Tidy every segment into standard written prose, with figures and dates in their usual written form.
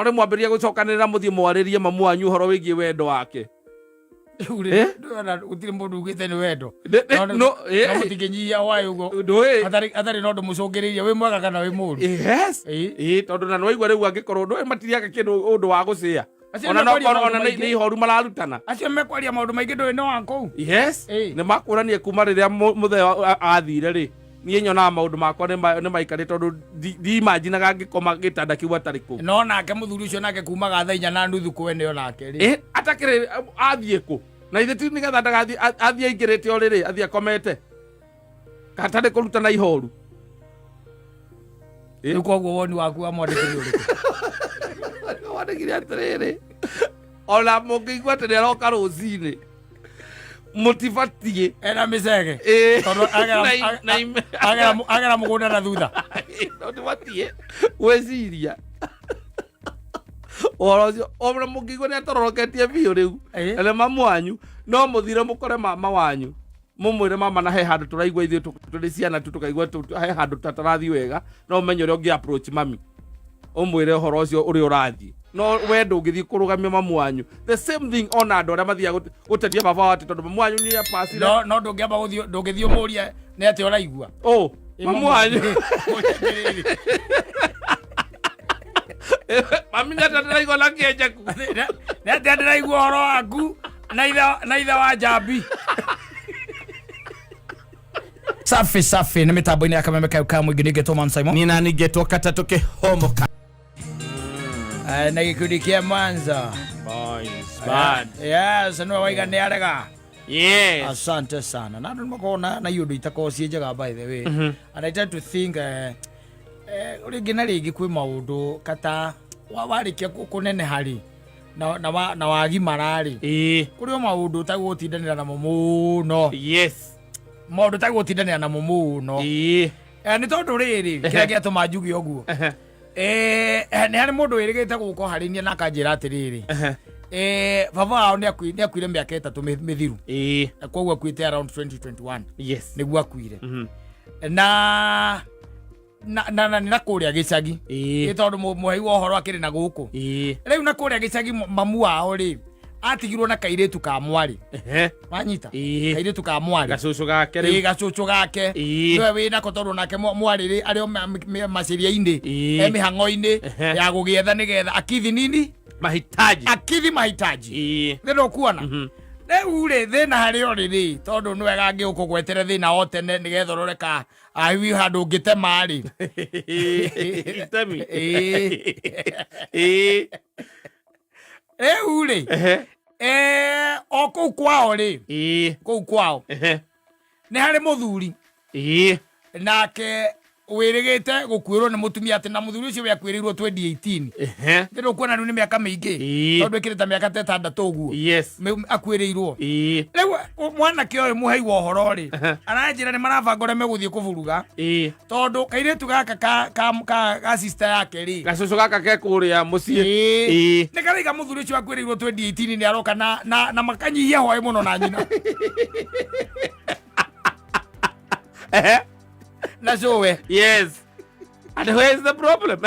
No nĩ mwambĩrĩria gũcokanĩrĩra mũthiĩ mwarĩrie mamu wanyu ũhoro wĩgiĩ wendo wake. Rĩu rĩ, Eh? ndũrona gũtirĩ mũndũ ugĩte nĩ wendo. Nĩ- No nĩ- no, eh. no mũtingĩnyihia hwaĩ ũguo. Ndũĩ. Hatarĩ na ũndũ mũcũngĩrĩirie wĩ mwega kana wĩ mũũru. Yes. Ĩĩ. Ĩĩ, tondũ na nĩwaigua rĩu angĩkorwo ndũĩ matiriaga kĩndũ ũndũ wa gũcĩa. Acio Ona no nĩmekwaria ona maũndũ nĩ maingĩ. nĩ ihoru mararutana. Acio mekwaria maũndũ maingĩ ndũĩ no wa kũu. Yes. Ĩĩ. Nĩ makũranie kuma rĩrĩa mũthee athire rĩ. Niĩ nyonaga maũndũ makwa nĩ maikarĩte tondũ ndiimaginaga ngĩkoma gĩtanda kĩu atarĩ kũu. No nake mũthuri ũcio nake kumaga thaa 4:30 kwene onake rĩ. Eh, atakĩrĩ athiĩ kũ? Na ithe ti nĩgetha ndagathiĩ athiĩ aingĩrĩte ũrĩrĩ athiĩ akomete. Katarĩ kũrutana ihoru. Eh. Rĩu koguo woni waku wa mwandĩki nĩ ũrĩkũ? Wandĩkire atĩrĩrĩ ona mũngĩigua atĩ nĩaroka rũcinĩ mũtibatiĩ Ena mĩcege. Ĩĩ. Tondũ agera mũgũnda na thutha. Mũtibatiĩ gwĩciria ũhoro ũcio ona mũngĩigua nĩ atororoketie biũ rĩu Ĩĩ. na nĩ mamu wanyu no mũthire mũkore mama wanyu mũmwĩre mama na he handũ tũraigua ithuĩ tũrĩ ciana tu tũkaigua he handũ tatarathiĩ wega no ũmenye ũrĩa ũngĩ approach mami ũmwĩre ũhoro ũcio ũrĩa ũrathiĩ no we ndũngĩthiĩ kũrũgamia mamu wanyu. The same thing ona andũ arĩa mathiaga gũtetia baba wao atĩ tondũ mamu wanyu nĩ apacire. No ndũngĩamba gũthiĩ ndũngĩthiĩ ũmũrie nĩ atĩa ũraigua. Ũ mamu wanyu mami nĩ atĩa ndĩraigua na kĩenjeku. Nĩ atĩa ndĩraigua ũhoro waku na ithe wa njambi. Safi safi nĩ mĩtambo-inĩ ya kameme kayo ka mũingĩ nĩngetwo Man Simon. Niĩ nani ngetwo katatũ kĩhomoka. Na gĩkundi kĩa Mwanza. Boys band. Yes, nĩwe waiga nĩ arega. Yes. Asante sana na andũ nĩmakoragwo na iũndũ itakoragwo ciĩ njega, by the way, and I tend to think rĩngĩ na rĩngĩ kwĩ maũndũ kata warĩkia kũneneha rĩ na wagimara rĩ, kũrĩ o maũndũ ũtagũtindanĩra namo mũno. Maũndũ ũtagũtindanĩra namo mũno. Nĩ tondũ rĩrĩ kĩrĩa gĩatũma njuge ũguo, nĩ harĩ mũndũ wĩrĩgĩte gũka harĩ niĩ na akanjĩra atĩrĩrĩ, baba wao nĩ akuire mĩaka 3 mĩthiru. Na koguo akuĩte around 2021. Nĩguo akuire. Na nĩ na kũrĩa gĩcagi. Ĩ tondũ mũhei wa ũhoro akĩrĩ na gũkũ rĩu na kũrĩa gĩcagi mamu wao rĩ atigirwo na kairĩtu ka mwarĩ. Wanyita? Kairĩtu ka mwarĩ. Gacũcũ gake rĩu. Gacũcũ gake. Nĩwe wĩ nako tondũ nake mwarĩ rĩ arĩ o maciria-inĩ, e mĩhang'o-inĩ ya gũgĩetha nĩgetha akithi nini mahitaji. Akithi mahitaji. Thĩna ũkuona rĩu rĩ thĩna harĩ o rĩrĩ tondũ nĩ wega ngĩũkũgwetere thĩna o tene nĩgetha ũrore ka ahiwi handũ ũngĩtema rĩ. Itemi. Rĩu rĩ o kũu kwao rĩ, kũu kwao nĩ harĩ mũthuri nake wĩrĩgĩte gũkuĩrwo nĩ mũtumia atĩ na mũthuri ũcio we akuĩrĩirwo 2018. Thĩna ũkuona rĩu nĩ mĩaka mĩingĩ tondũ ĩkĩrĩ ta mĩaka ta 6 ũguo akuĩrĩirwo. Rĩu mwanake ũyũ mũhei wa ũhoro rĩ aranjĩra nĩ marabanga ũrĩa megũthiĩ kũburuga tondũ kairĩtu gaka ka sister yake rĩ gacũcũ gaka ke kũrĩa mũciĩ. Nĩ karaiga mũthuri ũcio akuĩrĩirwo 2018 nĩ aroka na makanyihia hwaĩ mũno na nyina na cũwe. Yes, and where is the problem?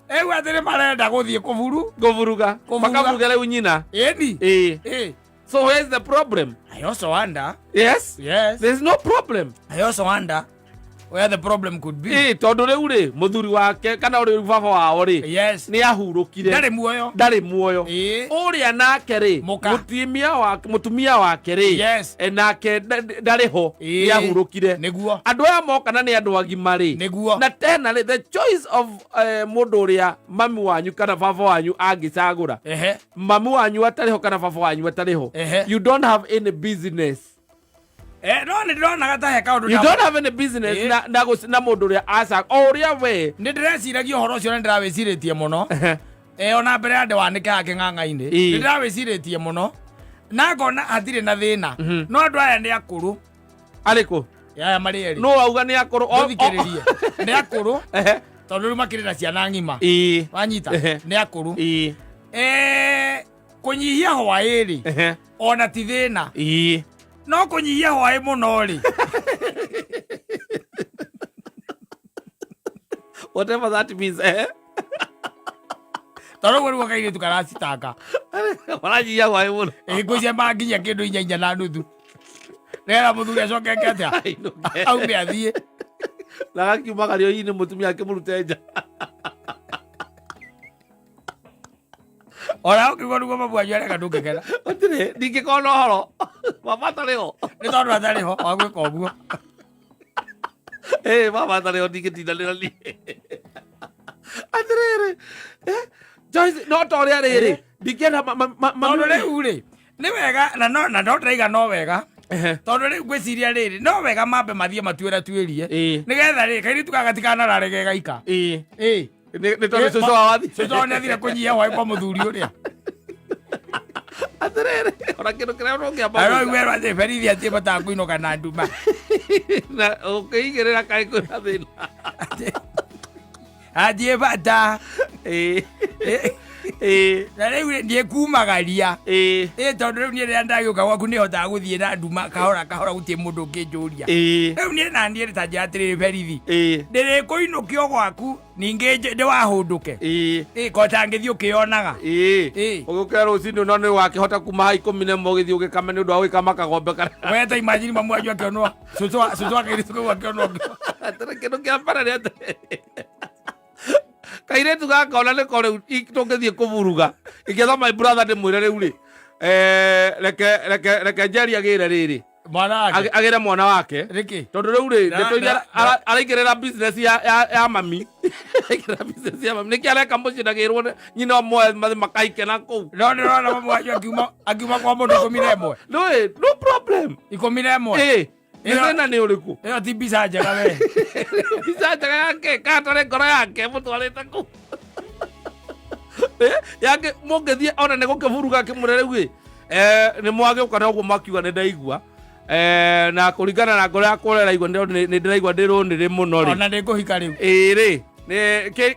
Rĩu atĩ nĩ marenda gũthiĩ kũburu kũburuga. Kũburuga. Makaburuga rĩu nyina. Ĩni. So where is the problem? I also wonder. Yes. Yes. There's no problem. I also wonder where the problem could be. Tondũ rĩu rĩ mũthuri wake kana ũrĩ baba wao rĩ nĩ ahurũkire. Ndarĩ muoyo. Ndarĩ muoyo. Ũrĩa nake rĩ Mũka. Mũtumia wake rĩ nake ndarĩ ho, nĩ ahurũkire. Andũ aya moka na nĩ andũ agima rĩ na tena rĩ the choice of mũndũ ũrĩa mami wanyu kana baba wanyu angĩcagũra, mami wanyu atarĩ ho kana baba wanyu atarĩ ho, you don't have any business. No nĩ ndĩronaga ta he kaũndũ. You don't have any business na mũndũ ũrĩa aca o ũrĩa we Nĩ ndĩreciragia ũhoro ũcio na nĩ ndĩrawĩcirĩtie mũno. Ona mbere ya ndĩwanĩke hake ng'ang'a-inĩ, nĩ ndĩrawĩcirĩtie mũno na ngona hatirĩ na thĩna, no andũ aya nĩ akũrũ. Arĩkũ? Aya marĩ erĩ. No auga nĩ akũrũ Ndũthikĩrĩrie, nĩ akũrũ tondũ rĩu makĩrĩ na ciana ng'ima. Wanyita? Nĩ akũrũ. Kũnyihia hwaĩ rĩ ona ti thĩna, no kũnyihia hwaĩ mũno rĩ Whatever that means. Tondũ ũguo nĩguo kairĩtu karacitanga. Maranyihia hwaĩ mũno. Ĩ ngwĩciria nginya kĩndũ 4.5 nĩgetha mũthuri acokeke atĩa? Ainũke. Aume athiĩ. Na gakiumagario hihi nĩ mũtumia akĩmũrute nja. Ona ũkiuga nĩguo mamu wanyu areka ndũngĩkena. Gũtirĩ, ndingĩkorwo na ũhoro. Baba atarĩ ho. Nĩ tondũ atarĩ ho wa gwĩka ũguo. Ĩ, baba atarĩ ho ndingĩtindanĩra niĩ. Atĩrĩrĩ, Joyce, no ta ũrĩa rĩrĩ, ndingĩenda Tondũ rĩu rĩ nĩ wega na no na no ndĩraiga no wega. Tondũ rĩu ngwĩciria rĩrĩ no wega mambe mathiĩ matuĩra tuĩrie. Nĩgetha rĩ kairĩtu gaka gatikanarare ge gaika. Ĩ. Nĩ tondũ cũcũ wao athi. Cũcũ wao nĩathire kũnyihia hwaĩ kwa mũthuri ũrĩa. Atĩrĩrĩ, ona kĩndũ kĩrĩa ũngĩamba Aro werwo atĩ berithi atĩ botaga kũinũka na nduma. Na ũkĩigĩrĩra kaĩ kwĩna thĩna. Athiĩ bata. Ĩ. Na rĩu rĩ, niĩ kumagaria. Ĩ. Ĩ tondũ rĩu niĩ rĩrĩa ndagĩũka gwaku nĩ hotaga gũthiĩ na nduma kahora kahora gũtirĩ mũndũ ũngĩnjũria. Rĩu niĩ na niĩ ta njĩra atĩrĩrĩ berithi. Ndĩrĩkũinũkio gwaku ningĩ ndĩwahũndũke. Ĩ. Ĩ ko tangĩthiĩ ũkĩyonaga. Ĩ. Ĩ. Ũgĩũkĩra rũcinĩ no nĩ wakĩhota kuma ha 11 ũgĩthiĩ ũgĩkama nĩ ũndũ wa gwĩkama kagombe karĩa. We ta imagine mamu wanyu akĩonwo cũcũ wa kairĩtu kau akĩonwo. Atĩrĩ kĩndũ kĩa mbere nĩ atĩ kairĩtu gaka ona nĩko rĩu tũngĩthiĩ kũburuga ingĩetha my brother ndĩmwĩre rĩu rĩ, reke reke reke Njeri agĩre rĩrĩ. Mwana wake. Agĩre mwana wake. Rĩkĩ? Tondũ rĩu rĩ, ndeto iria araingĩrĩra business ya mami, araingĩrĩra business ya mami, nĩkĩ areka mũciĩ ndagĩrwo nĩ nyina ũmwe mathiĩ makaike na kũu? No ndĩrona mamu wanyu akiuma kwa mũndũ 11. Ndũĩ, no problem. 11. Ĩ, nĩ thĩna nĩ ũrĩkũ? Ĩyo ti mbica njega we. Mbica njega yake katarĩ ngoro yake mũtwarĩte kũu. Yake mũngĩthiĩ ona nĩ gũkĩburuga akĩmwĩra rĩu ĩ, nĩ mwagĩũka na ũguo mwakiuga nĩ ndaigua. Na kũringana na ngoro yakwa ũrĩa ĩraigua nĩ ndĩraigua ndĩ rũnĩrĩ mũno rĩ. Ona nĩ ngũhika rĩu. Ĩĩ rĩ,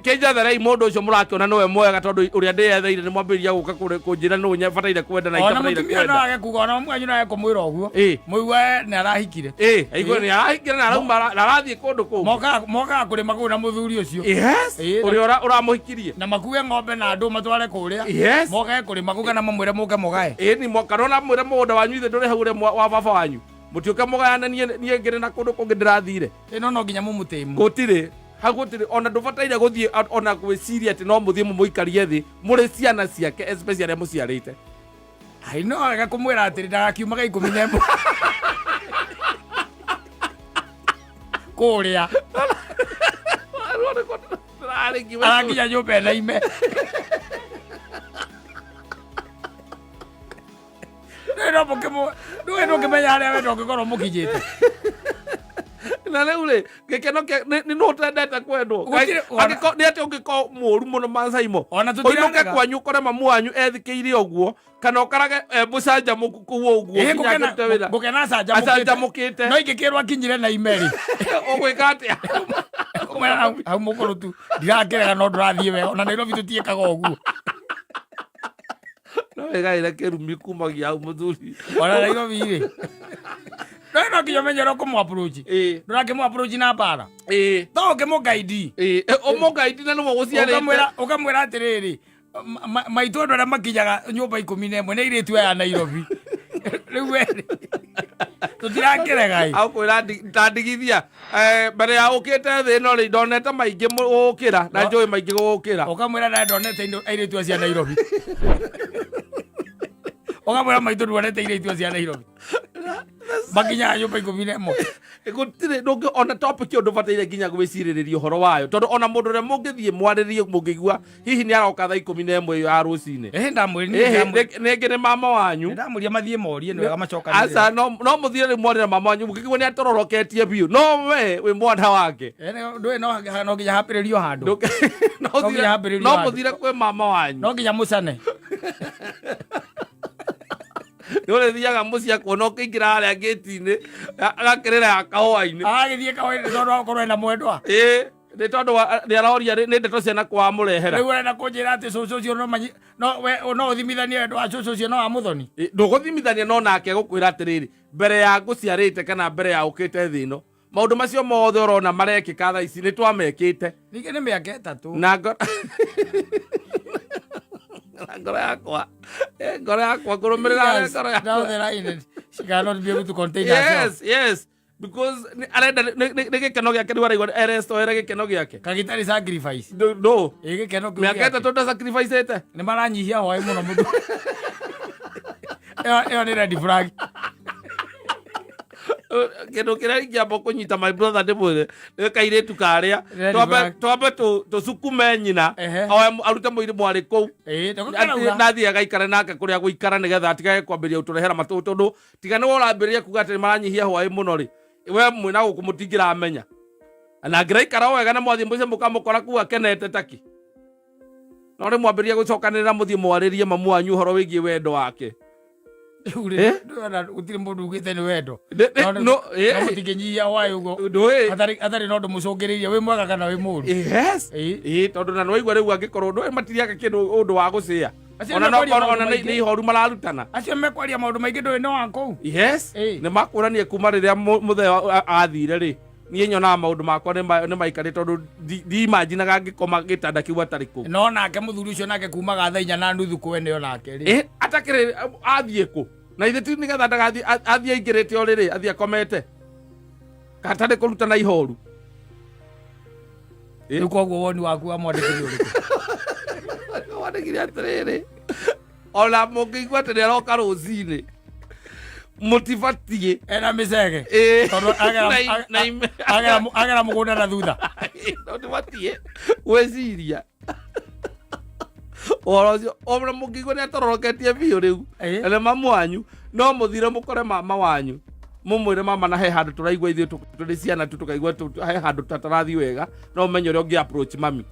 kĩnjetherei mũndũ ũcio mũrakĩona nĩwe mwega tondũ ũrĩa ndĩyetheire nĩ mwambĩrĩria gũka kũnjĩra nũ bataire kwenda na Ona itabataire mũtumia no kwenda. age kuga ona mamu wanyu no age kũmwĩra ũguo. Ĩ. Mũigue nĩ arahikire. Ĩ, aigue nĩ arahikire na arauma na arathiĩ kũndũ kũngĩ. Mokaga kũrĩma kũu na mũthuri ũcio. Yes. Ĩ, Ũrĩa ũramũhikirie. Na makue ng'ombe na andũ matware kũrĩa. Yes. Mokage kũrĩma kũu kana mamwĩre mũke mũgae. Ĩ ni kana ona mwĩre mũgũnda wanyu ithe ndũrĩ hau ũrĩa wa baba wanyu. Mũtiũke mũgayane niĩ ngĩrĩ na kũndũ kũngĩ ndĩrathire. Ĩno no nginya mũmũtĩmu. Gũtirĩ. Hau gũtirĩ ona ndũbataire gũthiĩ ona gwĩciria atĩ no mũthiĩ mũmũikarie thĩ mũrĩ ciana ciake especially arĩa mũciarĩte. Ai no wega kũmwĩra atĩrĩ ndagakiumaga 11 kũrĩa. Arakinya nyũmba ĩna ime. Ndũĩ no mũkĩmũ- ndũĩ ndũngĩmenya harĩa we ndũngĩkorwo mũkinyĩte. Na rĩu rĩ gĩkeno nĩ nũ ũtendete kwendwo? Gũtirĩ- Angĩkorwo nĩ atĩ ũngĩkorwo mũũru mũno Masaimo, Ona tũtirarega. ũinũke kwanyu ũkore mamu wanyu ethikĩire ũguo kana ũkarage mũcanjamũku kũu ũguo Ĩ, nginya akĩrute wĩra. Ngũkena acanjamũkĩte. Acanjamũkĩte. No ingĩkĩrwo akinyire na ime rĩ. Ũgwĩka atĩa? Kũmwĩra hau mũkũrũ tu ndirakĩrega no ndũrathiĩ wega ona Nairobi tũtiĩkaga ũguo. No wĩgaĩre kĩrumi kumagia hau mũthuri. Ona Nairobi rĩ. No no nginya ũmenye ũrĩa ũkũmũ approach. Ĩ. Ndũrakĩmũ approach na mbara. Ĩ. To ũkĩmũ guide. Ĩ, ũmũ guide na nĩwe ũgũciarĩte. Ũkamwĩra atĩrĩrĩ, maitũ andũ arĩa makinyaga nyũmba 11 nĩ airĩtu aya a Nairobi. Rĩu we rĩ, tũtirakĩrega ĩ. Akwĩra ndandigithia. Mbere ya ũkĩte thĩ ĩno rĩ, ndonete maingĩ gũgũkĩra na njũĩ maingĩ gũgũkĩra. Ũkamwĩra na ndonete airĩtu acio a Nairobi. Ũkamwĩra maitũ ndonete airĩtu acio a Nairobi. Makinyaga nyũmba 11. Gũtirĩ ndũngĩ ona topic ĩyo ndũbataire nginya gwĩcirĩrĩria ũhoro wayo tondũ ona mũndũ ũrĩa mũngĩthiĩ mwarĩrie mũngĩigua hihi nĩ aroka thaa 11 ĩyo ya rũcinĩ. Ĩhĩ, ndamwĩrire, Ĩhĩ, ndamwĩrire. Nĩngĩ nĩ mama wanyu. Ndamũria mathiĩ morie nĩ wega macokanĩrĩre. Aca, no mũthiĩ rĩu mwarĩre mama wanyu mũngĩigua nĩ atororoketie biũ no we wĩ mwana wake. Ndũĩ no nginya hambĩrĩrio handũ. No No nginya hambĩrĩrio no handũ. mũthire kwĩ mama wanyu. No nginya mũcane. Nĩ ũrĩthiaga mũciĩ akuona ũkĩingĩra harĩa ngĩti-inĩ agakĩrĩra ya kahũa-inĩ. Agagĩthiĩ kahũa-inĩ tondũ akorwo ena mwendwa. Ĩĩ, nĩ tondũ nĩ aroria nĩ ndeto ciana kwa amũrehera. Rĩu arenda kũnjĩra atĩ cũcũ ũcio no manyi no we no ũthimithanie wendo wa cũcũ ũcio no wa mũthoni. Ĩ, ndũgũthimithania no nake gũkwĩra atĩrĩrĩ mbere ya ngũciarĩte kana mbere ya ũkĩte thĩ ĩno maũndũ macio mothe ũrona marekĩka thaa ici nĩ twamekĩte. Ningĩ nĩ mĩaka 3. Na Ngoro yakwa. Ngoro yakwa ngũrũmĩrĩra Yes, ngoro yakwa. down the line she cannot be able to contain herself. Yes, because arenda nĩ gĩkeno gĩake rĩu araigua erestoere gĩkeno gĩake. Kagitari sacrifice. No, no. Ĩ gĩkeno kĩu Mĩaka gĩake. 3 ndasacrificĩte. Nĩ maranyihia hwaĩ mũno mũndũ. Ĩyo nĩ red flag. Kĩndũ kĩrĩa ingĩamba kũnyita my brother ndĩmwĩre nĩ kairĩtu karĩa Red twambe flag. twambe tũsukume nyina Ehe. oe arute mũirĩ mwarĩ kũu. Ĩ, ndũgũkarauga. Na athiĩ agaikare nake kũrĩa gũikara nĩgetha atigage kwambĩrĩria gũtũrehera matũ, tondũ tiga nĩwe ũrambĩrĩria kuga atĩ maranyihia hwaĩ mũno rĩ, we mwĩna gũkũ mũtingĩramenya na angĩraikara o wega na mwathiĩ mũciĩ mũkamũkora kuu akenete taki. No rĩ mwambĩrĩria gũcokanĩrĩra mũthiĩ mwarĩrie mamu wanyu ũhoro wĩgiĩ wendo wake. Rĩu rĩ, Eh? ndũrona gũtirĩ mũndũ ugĩte nĩ wendo. No, No mũtingĩnyihia hwaĩ ũguo. Ndũĩ. Hatarĩ na ũndũ mũcũngĩrĩirie, wĩ mwega kana wĩ mũũru. Yes. Ĩ. Ĩ, tondũ na nĩwaigua rĩu angĩkorwo ndũĩ matiriaga kĩndũ ũndũ wa gũcĩa. Acio Ona nĩmekwaria ona maũndũ nĩ maingĩ. nĩ ihoru mararutana. Acio mekwaria maũndũ maingĩ ndũĩ nĩ wa kũu. Yes. Ĩ. Nĩ makũranie kuma rĩrĩa mũthee athire rĩ, niĩ nyonaga maũndũ makwa nĩ maikarĩte tondũ ndiimaginaga ngĩkoma gĩtanda kĩu atarĩ kũu. No nake mũthuri ũcio nake kumaga thaa 4:30 kwene onake rĩ. Atakĩrĩ athiĩ kũ? Na ithe ti nĩgetha ndagathiĩ athiĩ aingĩrĩte o rĩrĩ athiĩ akomete. Katarĩ kũrutana ihoru. Rĩu koguo woni waku wa mwandĩki nĩ ũrĩkũ? Wandĩkire atĩrĩrĩ, ona mũngĩigua atĩ nĩaroka rũcinĩ mũtibatiĩ Ena mĩcege. Ĩ. Tondũ agera mũgũnda na thutha. Mũtibatiĩ gwĩciria ũhoro ũcio ona mũngĩigua nĩ atororoketie biũ rĩu Ĩ. na nĩ mamu wanyu, no mũthire mũkore mama wanyu mũmwĩre mama na he handũ tũraigua ithuĩ tũrĩ ciana tu tũkaigua he handũ tatarathiĩ wega, no ũmenye ũrĩa ũngĩ approach mami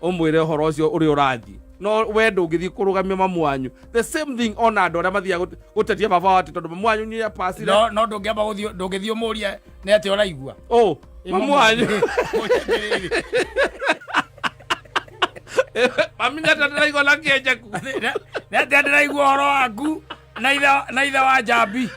ũmwĩre ũhoro ũcio ũrĩa ũrathiĩ. No we ndũngĩthiĩ kũrũgamia mamu wanyu. The same thing ona andũ arĩa mathiaga gũtetia baba wao atĩ tondũ mamu wanyu nĩ apacire. No ndũngĩamba gũthiĩ, ndũngĩthiĩ ũmũrie nĩ atĩa ũraigua. Ũ, mamu wanyu. Mami nĩ atĩa ndĩraigua na kĩenjeku. Nĩ atĩa ndĩraigua ũhoro waku na ithe wa njambi.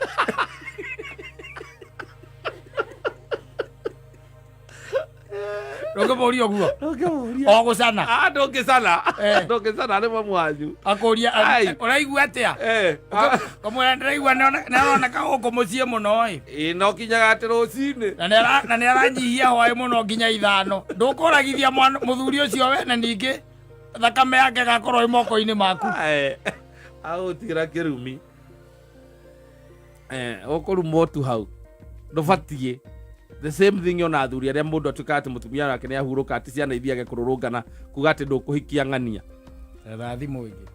Ndũngĩmũria ũguo. Ndũngĩmũria. O gũcana. Ah, ndũngĩcana. Eh. Ndũngĩcana nĩ mamu wanyu. Akũria Ai. ũraigua atĩa? Eh. Kamwĩra ndĩraigua nĩ aroneka gũkũ mũciĩ mũno ĩ. Ĩ, no kinyaga atĩ rũcinĩ. Na nĩ aranyihia hwaĩ mũno nginya 5. Ndũkũragithia mũthuri ũcio we na ningĩ thakame yake ĩgakorwo ĩ moko-inĩ maku. Ai, agũtigĩra kĩrumi. Ũkũrumwo tu hau. Ndũbatiĩ. The same thing ona athuri arĩa mũndũ atuĩkaga atĩ mũtumia wake nĩ ahurũka atĩ ciana ithiage kũrũrũngana kuga atĩ ndũkũhikia ng'ania. Etha thimũ ĩngĩ.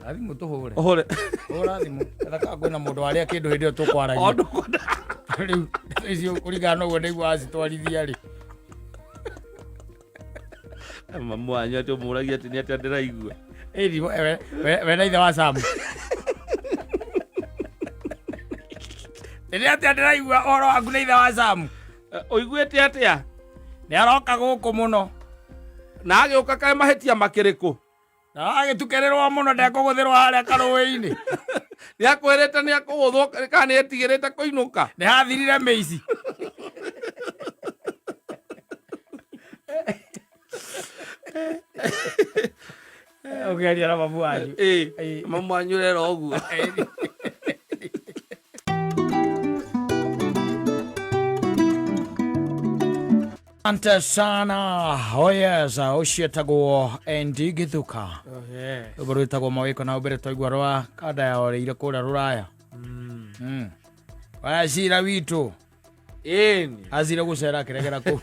Etha thimũ tũhũre. Ũhũre. Hũra thimũ. Etha kana kwĩna mũndũ warĩa kĩndũ hĩndĩ ĩyo tũkwaragia. O ndũkwenda. Rĩu icio kũringana na ũguo ndaigua wacitwarithia rĩ. Mamu wanyu atĩ ũmũragia atĩ nĩ atĩa ndĩraigua. Ĩni, we na ithe wa Sam. Nĩ atĩa ndĩraigua ũhoro waku na ithe wa Sam? Ũiguĩte atĩa? Nĩ aroka gũkũ mũno. Na agĩũka kaĩ mahĩtia makĩrĩ kũ? Na agĩtukĩrĩrwo mũno ndekũgũthĩrwo harĩa karũĩ-inĩ. Nĩ akwĩrĩte nĩ akũgũthwo kana nĩ etigĩrĩte kũinũka? Nĩ hathirire mĩici. Ũkĩaria na mamu wanyu. Ĩ, Ĩ. mamu wanyu ũrera ũguo. Asante sana. Oh yes, ũcio etagwo Andy Githuka. Rwĩmbo rwĩtagwo Mawĩko na mbere twaigua rwa kanda ya orĩire kũrĩa rũraya. Waya cira witũ. Ĩni. Azire gũcera akĩregera kũu.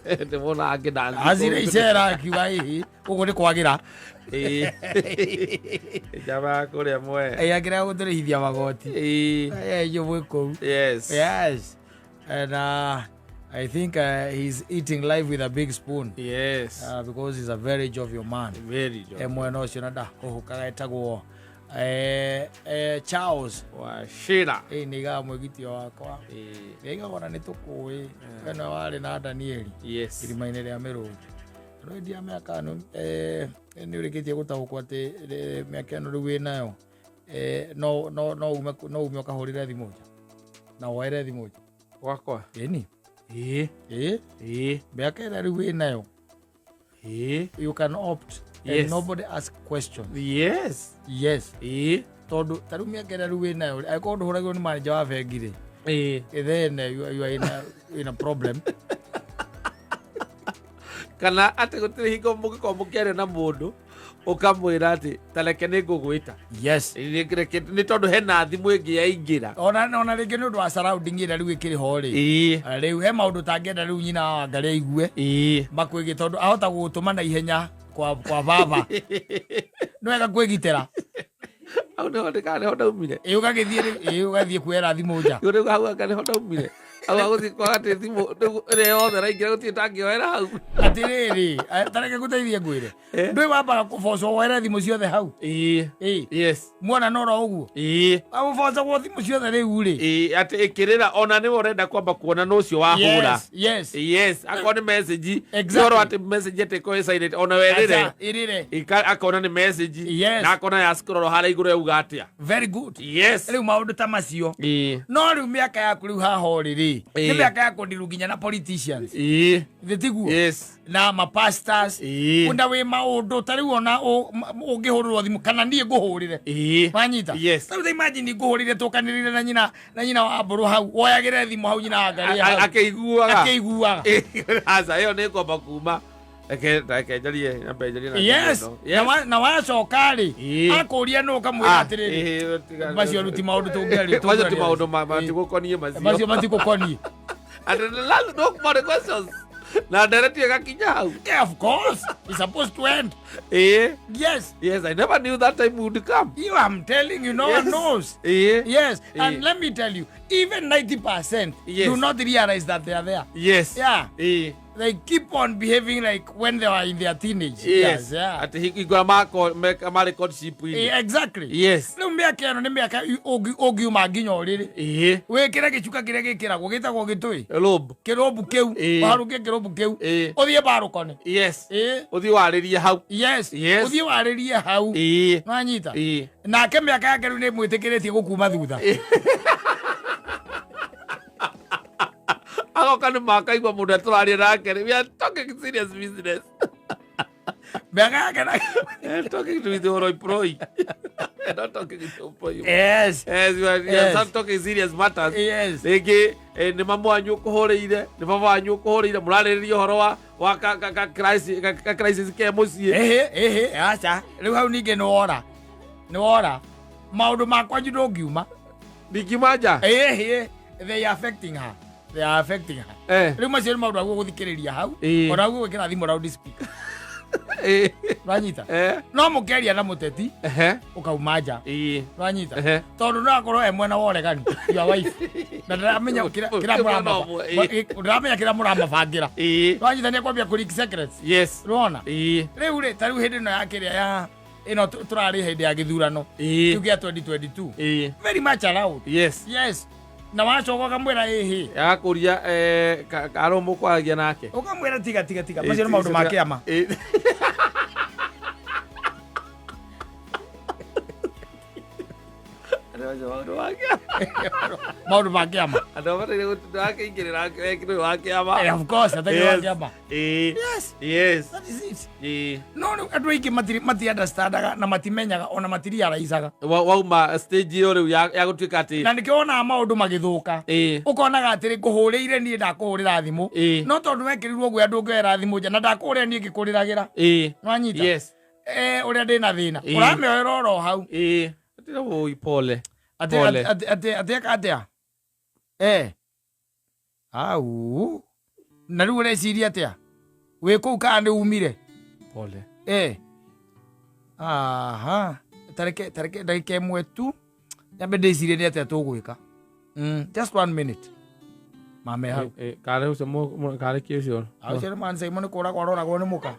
Ndĩmona akĩdansi. Azire icera akiuga hihi gũkũ nĩ kwagĩra. Ĩ. Jamaa kũrĩa mwe. Ĩ, akĩrega gũtũrĩhithia magoti. Ĩ. Ĩ, inyuĩ mwĩ kũu. Yes. Yes. And I think he's eating life with a big spoon. Yes. Because he's a very jovial man. Very jovial. Mwena ũcio na ndahũhũkaga etagwo Charles. Wachira. Nĩ igaga mwĩgitio wakwa. Nĩ igaga ona nĩ tũkũĩ. We nĩwe warĩ na Danieli. Yes. Irima-inĩ rĩa mĩrũthi. No ndia mĩaka ĩno, nĩ ũrĩkĩtie gũtaũkwo atĩ, mĩaka ĩno rĩu wĩnayo, no ume ũkahũrĩre thimũ nja. Na woere thimũ nja. Gwakwa? Ĩni. Ĩ. Ĩ. Ĩ. Mĩaka ĩrĩa rĩu wĩnayo. Ĩ. You can opt. And Yes. nobody ask questions. Yes. Tondũ ta rĩu mĩaka ĩrĩa rĩu wĩnayo rĩ, angĩkorwo ndũhũragĩrwo nĩ manager wa bengi rĩ, then you are in a problem. Kana atĩ gũtirĩ hingo mũngĩkorwo mũkĩaria na mũndũ ũkamwĩra atĩ tareke nĩ ngũgwĩta. Nĩ tondũ hena thimũ ĩngĩ yaingĩra. Ona rĩngĩ nĩ ũndũ wa surrounding ĩrĩa rĩu ĩkĩrĩ ho rĩ, rĩu he maũndũ tangĩenda rĩu nyina wa Wangarĩ aigue makwĩgiĩ, tondũ ahota gũgũtũma na ihenya kwa baba, nĩ wega kwĩgitĩra. Hau nĩho ndĩkaa nĩho ndaumire. Ĩ, ũgagĩthiĩ rĩu, ĩ, ũgathiĩ kuoera thimũ nja. Rĩu hau anga nĩho ndaumire, hau hagũthiĩ kwaga atĩ thimũ rĩu ĩrĩa yothe ĩraingĩra gũtirĩ ndangĩoera hau. Atĩrĩrĩ, tareke ngũteithie ngwĩre. Ndũĩ wambaga kũbocwo woere thimũ ciothe hau. Ĩ. Muona noro ũguo agũbocagwo thimũ ciothe rĩu rĩ. Atĩ ĩkĩrĩra ona nĩwe ũrenda kwamba kuona nũ ũcio wahũra. Yes, akorwo nĩ message. Ũhoro atĩ message atĩ ĩkorwo ĩ silent ona werĩre. Aca, ĩrĩre. Akona nĩ message. Na akona ya scroll harĩa igũrũ yauga atĩa. Very good. Rĩu maũndũ ta macio. No rĩu mĩaka yaku rĩu haha ũrĩ rĩ, nĩ mĩaka ya kũndiru nginya na politicians. Githĩ tiguo? Yes. Na mapastors. Kunda wĩ maũndũ ta rĩu ona ũngĩhũrĩrwo thimũ kana niĩ ngũhũrĩre. Wanyita? Yes. Rĩu ta imagine ngũhũrĩre tũkanĩrĩre na nyina wa mbũrũ hau, woyagĩre thimũ hau nyina wa Ngarĩ hau. Akĩiguaga. Akĩiguaga. Aca, ĩyo nĩ ngomba kuma, reke njarie, nyambe njarie na thimũ ĩno. Na na wacoka rĩ, akũria nũ, ũkamwĩra atĩrĩrĩ, macio rĩu ti maũndũ tũngĩaria. Macio ti maũndũ matigũkoniĩ macio. Macio matigũkoniĩ. And the last, no more questions na ndereti ĩgakinya hau. Yeah, of course it's supposed to end. Yes. Yes, I never knew that time would come. You, I'm telling you, no one knows. Yes, and let me tell you, even 90% do not realize that they are there. Yeah. They keep on behaving like when they were in their teenage years. Yeah. Atĩ hingo marĩ courtship-inĩ. Exactly. Rĩu mĩaka ĩno nĩ mĩaka ũngiuma nginya ũrĩrĩ, wĩkĩre gĩcuka kĩrĩa gĩkĩragwo gĩtagwo gĩtũĩ. Robe. Kĩrũmbu kĩu. Ũharũkie kĩrũmbu kĩu. Ũthiĩ barũkone. Ũthiĩ warĩrie hau. Ũthiĩ warĩrie hau. Nwanyita? Nake mĩaka yake rĩu nĩ mwĩtĩkĩrĩtie gũkuma thutha. Agoka nĩ makaigua mũndũ atũraria nake rĩ, we are talking serious business. Mĩaka yake na We are talking to the oroi proi. We are not talking to proi. Yes, we are not talking serious matters. Rĩngĩ nĩ mamu wanyu ũkũhũrĩire, nĩ baba wanyu ũkũhũrĩire, mũrarĩrĩria ũhoro wa ka crisis ke mũciĩ. Ĩhĩ ĩhĩ, aca, rĩu hau ningĩ nĩ wora, nĩ wora maũndũ makwa nju ndũngiuma. Ndingiuma nja. Ĩhĩ, they are affecting her, they are affecting her. Rĩu macio nĩ maũndũ aguo gũthikĩrĩria hau. Ona aguo gwĩkĩra thimũ loud speaker. Ũranyita? No mũkĩaria na mũteti, ũkauma nja. Ũranyita? Tondũ no akorwo e mwena wa ũregani, your wife, na ndaramenya kĩrĩa kĩrĩa Mwena ũmwe, ndĩramenya kĩrĩa mũramabangĩra. Ũranyita? Nĩ akwambia kũ leak secrets. Ũrona? Rĩu rĩ, ta rĩu hĩndĩ ĩno ya kĩrĩa ya ĩno tũrarĩ hĩndĩ ya gĩthurano kĩu gĩa 2022, very much allowed. Yes, na wacoka ũkamwĩra ĩhĩ. Agakũria karũ mũkwaragia nake. Ũkamwĩra tiga, tiga, tiga, macio nĩ maũndũ ma kĩama. Andũ acio maũndũ ma kĩama. Maũndũ ma kĩama. Andũ abataire gũtinda akĩingĩrĩra ũyũ wa kĩama. Of course, atarĩ wa kĩama. Yes. That is it. No rĩu andũ aingĩ mati understandaga na matimenyaga ona matirealizaga. Wauma stage ĩyo rĩu ya gũtuĩka atĩ Na nĩkĩo wonaga maũndũ magĩthũka. Ũkonaga atĩrĩ, ngũhũrĩire niĩ ndakũhũrĩra thimũ, no tondũ wekĩrirwo guoya ndũngĩoera thimũ nja na ndakũhũrĩra niĩ ngĩkũrĩragĩra. Nwanyita? Ũrĩa ndĩna thĩna, ũramĩoera oro hau. Atĩra woi, pole. Atĩ Pole. Atĩ eka atĩa, au na rĩu ũreciria atĩa wĩ kũu kana nĩ umire? Pole. Aha, tareke ndagĩka ĩmwe tu nyambe ndĩcirie nĩ atĩa tũgwĩka. Just one minute mame hau. Karĩ ũcio karĩ kĩ ũcio? Ũcio nĩ man Simon kũragwo aroragwo nĩ mũka.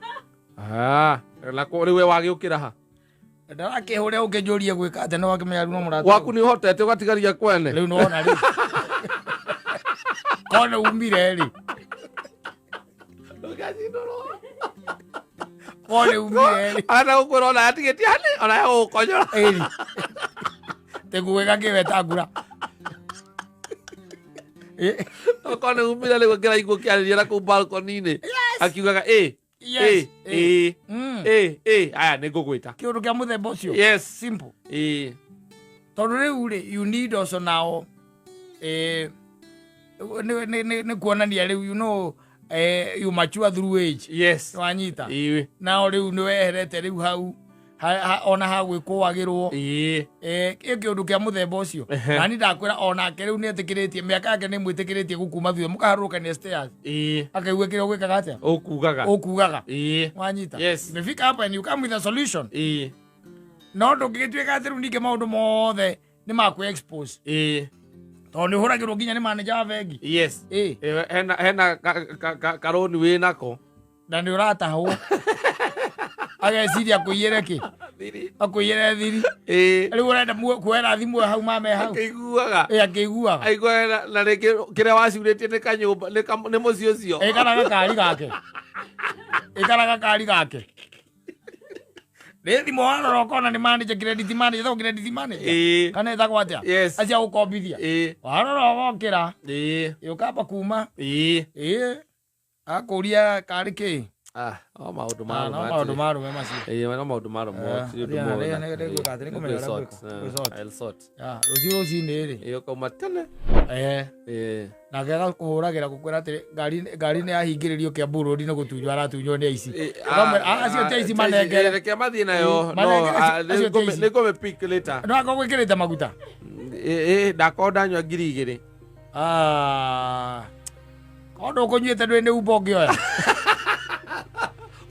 Ah, na rĩu we wagĩũkĩra ha? Ndarakĩhũre ũkĩnjũrie gwĩka atĩa nĩ wakĩmenya rĩu no mũrata. Gwaku nĩ ũhotete ũgatigaria kwene. Rĩu nĩwona rĩu korwo nĩ umire rĩ, korwo nĩ umire rĩ. Arenda gũkwĩra ona atigĩtie hani ona ya gũgũkonyora. Ĩri tĩguĩka kĩwetangura. Okorwo nĩ umire rĩu akĩraigua kĩarĩria na kũu balcony-inĩ akiugaga ĩ. Yes. Ĩ, ĩ, ĩ, ĩ, aya nĩ ngũgwĩta. Kä å ndå kä a må themba å cio. Yes. Simple. Ĩ. Tondå rä u rä, you need also now nä kuonania rä u, you know, you mature through age. Wanyita? Ĩ. Nao rä u nä weherete rä u hau ona hagwä kåagä rwo. Ĩ. Ä kä å ndå kä a må themba å cio. Nani ndakwä ra onake rä u nä etä kä rä tie mä aka yake nä mwä tä kä rä tie gå kuma thutha må kaharå kania stairs. Akaigue kä rä a å gwä kaga atä Ũkugaga. å kugaga. Wanyita? Imefika hapa and you come with a solution. No ndå ngä gä tuä ka atä rä u ningä maå ndå mothe nä makwä expose, tondå nä å hå ragä rwo nginya nä manager wa bengi. Ĩ. Ĩ, hena karoni wĩ nako. Na nä å ratahwo ageciria kå iyä re kä akå iyä re thiri. Rä u å renda kuoera thimå hau mame hau. Akĩiguaga. Ĩ, akĩiguaga. Aiguaga na rĩngĩ kĩrĩa wacurĩtie nĩ kanyũmba, nĩ mũciĩ ũcio. Ĩ, kana gakari gake, ĩ, kana gakari gake nä thimå warora ũkona nĩ manager, credit manager, ĩtagwo credit manager. Kana ĩtagwo atĩa? Acio agũkombithia. Warora ũgokĩra. Ĩ, ũkamba kuma. Ĩ, akũria karĩ kĩ. Ah, no maũndũ ma No arũme maũndũ atĩ. ma arũme macio. Ĩ, no maũndũ ma arũme, gũtirĩ ũndũ mona. Nĩ gwĩka atĩ, nĩ kũmenya ũrĩa Nĩ gwĩka. gwĩ-sort. Gwĩ-sort. I'll sort. Ya, rũciũ rũcinĩ rĩ. Ĩ, ũkauma tene. Nake agakũhũragĩra gũkwĩra atĩ ngari nĩ yahingĩrĩrio Kiambu Road nĩ gũtunywo aratunywo nĩ aici. Ũkamwĩra, "Ah, acio ti aici, manengere." Reke mathiĩ nayo. No, Manengere acio ti aici. nĩ ngũmĩ pick later. No akorwo gwĩkĩrĩte maguta. Ĩ, ndakorwo ndanyua 2000. Ah. Korwo ndũkũnyuĩte ndũĩ nĩ umba ũngĩoya.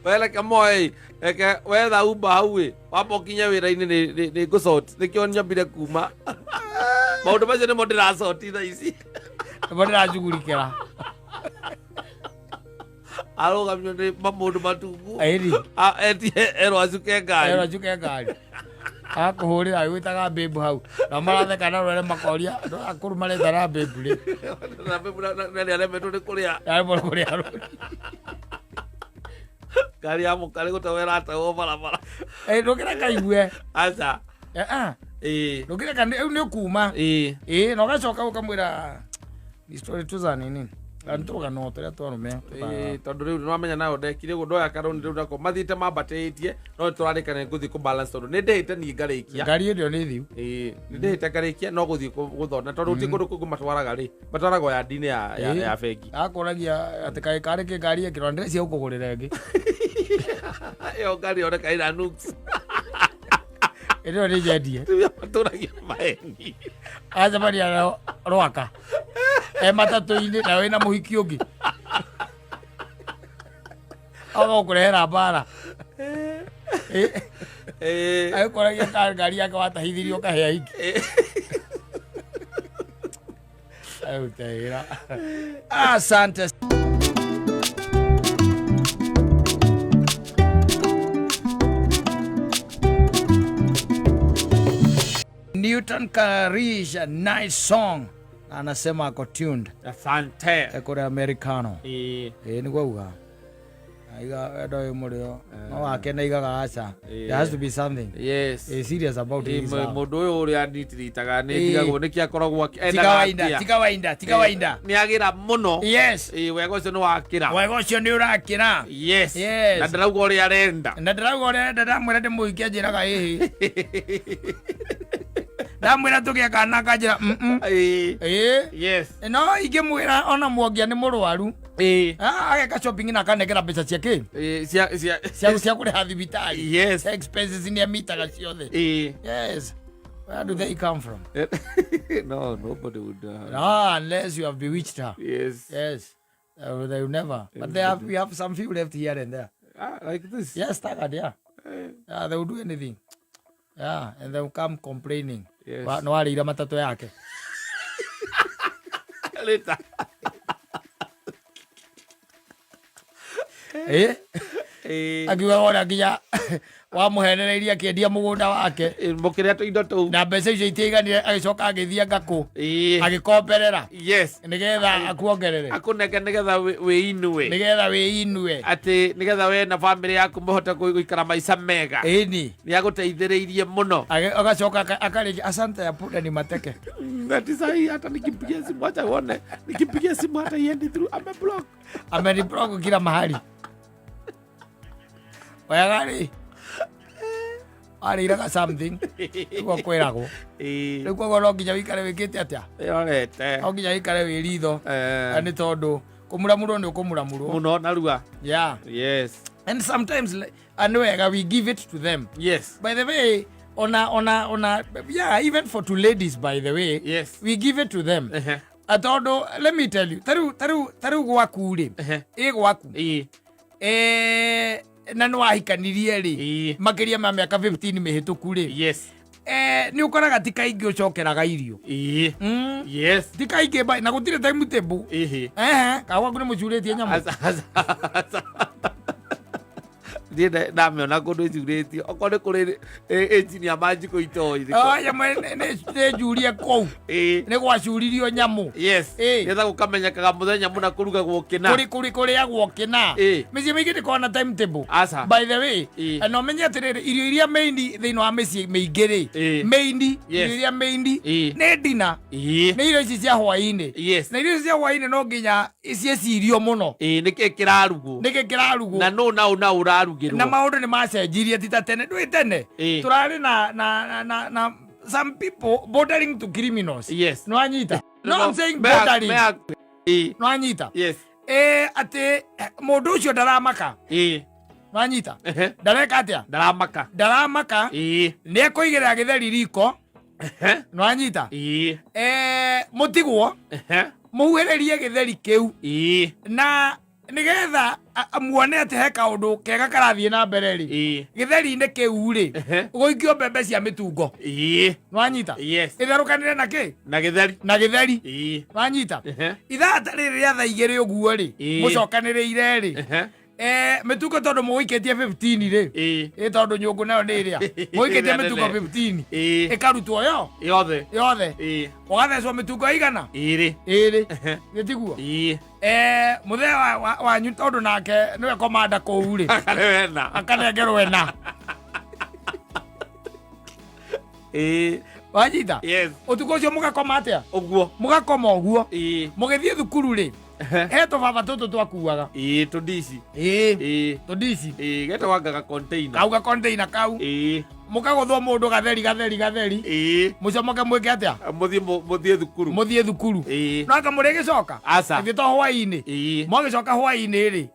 We reke moe, reke wetha umba hau ĩ, wamba ũkinye wĩra-inĩ nĩ ngũ-sort. Nĩkĩo nyambire kuma. Maũndũ macio nĩmo ndĩracoti thaa ici. Nĩmo ndĩracugurikĩra. Arũgamio nĩ mamũndũ matungu. Ĩri. Etie erwo acuke ngari. Erwo acuke ngari. Akũhũrĩra agĩgwĩtaga mbĩmbu hau. Na maratheka na rwere makoria andũ akũrũ maretana mbĩmbu rĩ. Na mbĩmbu na nĩ aremetwo nĩ kũrĩa. Aremwo nĩ kũrĩa rũri. Ngari ya mũkarĩ gũtewo ĩratewwo barabara. Ĩ, ndũkĩreka aigue. Aca. Eh, ah. Ĩ. Ndũkĩreka rĩu nĩ ũkuma. Ĩ. Ĩ, na ũgacoka ũkamwĩra ni story tu za nini, nĩ tũrũgano tũrĩa twarũme. Ĩ, tondũ rĩu nĩwamenya nayo ndekire ũguo ndoya karũni rĩu nako mathiĩte mambatĩtie no nĩtũrarĩkana ngũthiĩ kũ balance tondũ nĩ ndĩhĩte niĩ ngarĩkia. Ngari ĩyo nĩ thiu. Ĩ, nĩ ndĩhĩte ngarĩkia no gũthiĩ gũthonda tondũ gũtirĩ kũndũ kũngĩ matwaraga rĩ, matwaraga o yandi-inĩ ya bengi. Akũragia atĩ kaĩ karĩ kĩ ngari ĩkĩrwa ndĩrecia gũkũgũrĩra ĩngĩ. Ĩyo ngari yoneka ĩna nuks. Ĩno nĩ nyendie. Atumia matũragia maheni. Acemania nao rwaka e matatũ-inĩ na wĩna mũhiki ũngĩ agagũkũrehera mbara. Agĩkũragia ka ngari yake watahithirio ũkahĩa ingĩ. Arute wĩra. Asante. Newton Karisha, nice song. Anasema ako tuned. Asante. Ekore Americano. Ĩ. Ĩ, nĩguo auga. Aiga endo ĩ mũrĩo. No wake na igaga aca. There has to be something. Serious about this. Mũndũ ũyũ ũrĩa nditiritaga nĩ ndigagwo nĩkĩ akoragwo Ti endaga kawaida, atĩa. ti kawaida, ti kawaida. Nĩ agĩra mũno. Ĩ, wega ũcio nĩ wakĩra. Wega ũcio nĩ ũrakĩra. Na ndarauga ũrĩa arenda. Na ndĩrauga ũrĩa arenda, ndamwĩra ndĩmũhikie anjĩraga ĩhĩ. Ndamwĩra tũgĩe kana akanjĩra mm. Ĩ. Ĩ. No ingĩmwĩra ona mwongia nĩ mũrwaru. Ah, ageka shopping na akanengera mbeca cia kĩ? Ĩ, cia Cia kũrĩha thibitarĩ. Expenses nĩ amitaga ciothe. Yes. Where do they come from? No, nobody would Ah, unless you have bewitched her. Yes. They will never. But we have some few left here and there. Ah, like this. Yes, staggered, yeah. Yeah, they will do anything. Yeah, and they will come complaining. No warĩire matatũ yake. Later. Eh? Ĩ. Akiuga wona nginya wamũhenereirie akĩendia mũgũnda wake. Ĩ, mũkĩrĩa tũindo tũu. Na mbeca icio itiaiganire agĩcoka agĩthiĩ ngakũ. Ĩ. Agĩkomberera. Nĩgetha akuongerere. Akũnenge nĩgetha wĩinue. Nĩgetha wĩinue. Atĩ nĩgetha we na bamĩrĩ yaku mũhote gũikara maica mega. Ĩni. Nĩ agũteithĩrĩirie mũno. Agacoka akarĩkia asante ya punda ni mateke. Ati sahi hata nikimpigia simu, acha uone, nikimpigia simu hata iendi through, ame block. Ameniblock kila mahali. Wega rĩ, warĩiraga something nĩguo kwĩragwo. Rĩu koguo no nginya wĩikare wĩkĩte atĩa? Ĩrorete. No nginya wĩikare wĩ ritho. Na nĩ tondũ kũmuramurwo nĩ ũkũmuramurwo. Mũno narua. Yeah. Yes. And sometimes nĩ wega we give it to them. Yes. By the way, ona yeah, even for two ladies, by the way, Yes. we give it to them. Tondũ let me tell you, tarĩu gwaku rĩ, ĩ gwaku, na nĩ wahikanirie rĩ, makĩria ma mĩaka 15 mĩhĩtũku rĩ, nĩ ũkoraga ti kaingĩ ũcokeraga irio. Yes. Ti kaingĩ na gũtirĩ timetable. Ehe, ka gwaku nĩ mũcurĩtie nyamũ. Aca, aca, aca. Niĩ ndamĩona kũndũ ĩcurĩtio okorwo nĩ kũrĩ engineer manjikũ itoĩ. Ah, nyamũ nĩ njurie kũu. Nĩ gwacuririo nyamũ. Yes. Nĩgetha gũkamenyekaga mũthenya mũna kũrugagwo kĩna. Kũrĩ kũrĩagwo kĩna. Mĩciĩ mĩingĩ ndĩkoragwo na timetable. Aca. By the way, na ũmenye atĩrĩrĩ, irio iria main thĩinĩ wa mĩciĩ mĩingĩ rĩ, main, irio iria main nĩ dinner. Nĩ irio ici cia hwaĩ-inĩ. Yes. Na irio ici cia hwaĩ-inĩ no nginya ciĩcirio mũno. Nĩkĩ kĩrarugwo? Nĩkĩ kĩrarugwo? Na nũ na ũ na ũrarugĩrwo? Na maũndũ nĩ macenjirie ti ta tene. Ndũĩ tene? Tũrarĩ na some people bordering to criminals. Yes. Nĩwanyita? No, I'm saying bordering. Nĩwanyita? Yes. Atĩ mũndũ ũcio ndaramaka. Nĩwanyita? Ndareka atĩa? Ndaramaka. Ndaramaka. Nĩ ekũigĩrĩra gĩtheri riko. Nĩwanyita? Mũtigwo. Mũhuhĩrĩrie gĩtheri kĩu. Na nĩgetha muone atĩ he kaũndũ kega karathiĩ na mbere rĩ. Gĩtheri-inĩ kĩu rĩ, gũikio mbembe cia mĩtungo. Nĩwanyita? Yes. Ĩtherũkanĩre na kĩ? Na gĩtheri. Na gĩtheri. Nĩwanyita? Ithaa ta rĩrĩ rĩa thaa igĩrĩ ũguo rĩ, mũcokanĩrĩire rĩ. Mĩtungo tondũ mũgũikĩtie 15 rĩ. Tondũ nyũngũ nayo nĩ ĩrĩa. Mũgũikĩtie mĩtungo 15. Ĩkarutwo yo. Yothe. Yothe. Ũgathecwo mĩtungo igana? Ĩrĩ. Ĩrĩ. Gĩtiguo? Mũthee wanyu tondũ nake nĩwe komanda kũu rĩ. Akarehwo ena. Akanengerwo ena. Wanyita? Yes. Ũtukũ ũcio mũgakoma atĩa? Ũguo. Mũgakoma ũguo. Mũgĩthiĩ thukuru rĩ, he tũbaba tũtũ twakuaga. Tũndici. Tũndici. Getagwo anga ga container. Kau ga container kau. Mũkagũthwo mũndũ gatheri, gatheri, gatheri. Mũcomoke mwĩke atĩa? Mũthiĩ thukuru. Mũthiĩ thukuru. No anga mũrĩgĩcoka? Aca. Ithuĩ to hwaĩ-inĩ. Mwagĩcoka hwaĩ-inĩ rĩ,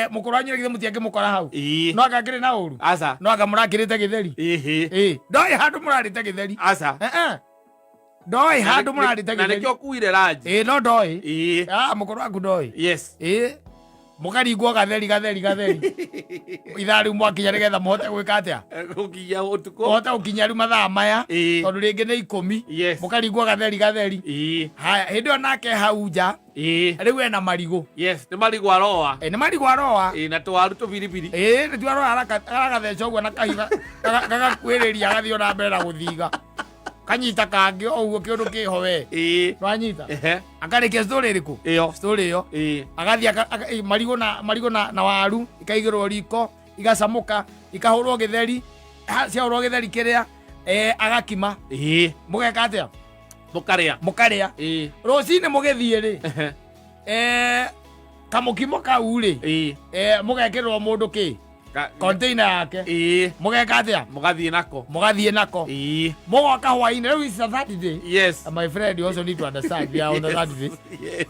mũkũrũ wanyu githĩ mũtiangĩmũkora hau? No anga akĩrĩ na ũru? Aca. No anga mũrakĩrĩte gĩtheri? Ndoĩ handũ mũrarĩte gĩtheri. Aca. Ndoĩ handũ mũrarĩte Na gĩtheri. nĩkĩo ũkuire ranji. No ndoĩ. Mũkũrũ waku ndoĩ. Yes. Mũkaringwo gatheri, gatheri, gatheri. Ithaa rĩu mwakinya nĩgetha mũhote gwĩka atĩa? Gũkinya ũtukũ. Mũhote gũkinya rĩu mathaa maya. Tondũ rĩngĩ nĩ 10. Yes. Mũkaringwo gatheri, gatheri. Haya, hĩndĩ ĩyo nake hau nja. Rĩu ena marigũ. Yes, nĩ marigũ aroa. Nĩ marigũ aroa. Na tũwaru tũbiribiri. Nĩ tuaroa aragatheca ũguo na kahiga, gagakuĩrĩria agathiĩ ona mbere na gũthiga. Kanyita kangĩ o ũguo kĩũndũ kĩho we. Nwanyita? Akarĩkia story ĩrĩkũ? Ĩyo. Story ĩyo. Agathiĩ marigũ na, marigũ na, na waru, ikaigĩrwo riko, igacamũka, ikahũrwo gĩtheri. Ha, ciahũrwo gĩtheri kĩrĩa, agakima. Mũgeka atĩa? Mũkarĩa. Mũkarĩa. Rũcinĩ mũgĩthiĩ rĩ. Kamũkimo kau rĩ. Mũgekĩrĩrwo mũndũ kĩ? Container yake. Mũgeka atĩa? Mũgathiĩ nako. Mũgathiĩ nako. Mũgoka hwaĩ-inĩ. Rĩu it's a Saturday. Yes. My friend, you also need to understand we are on a Saturday. Yes.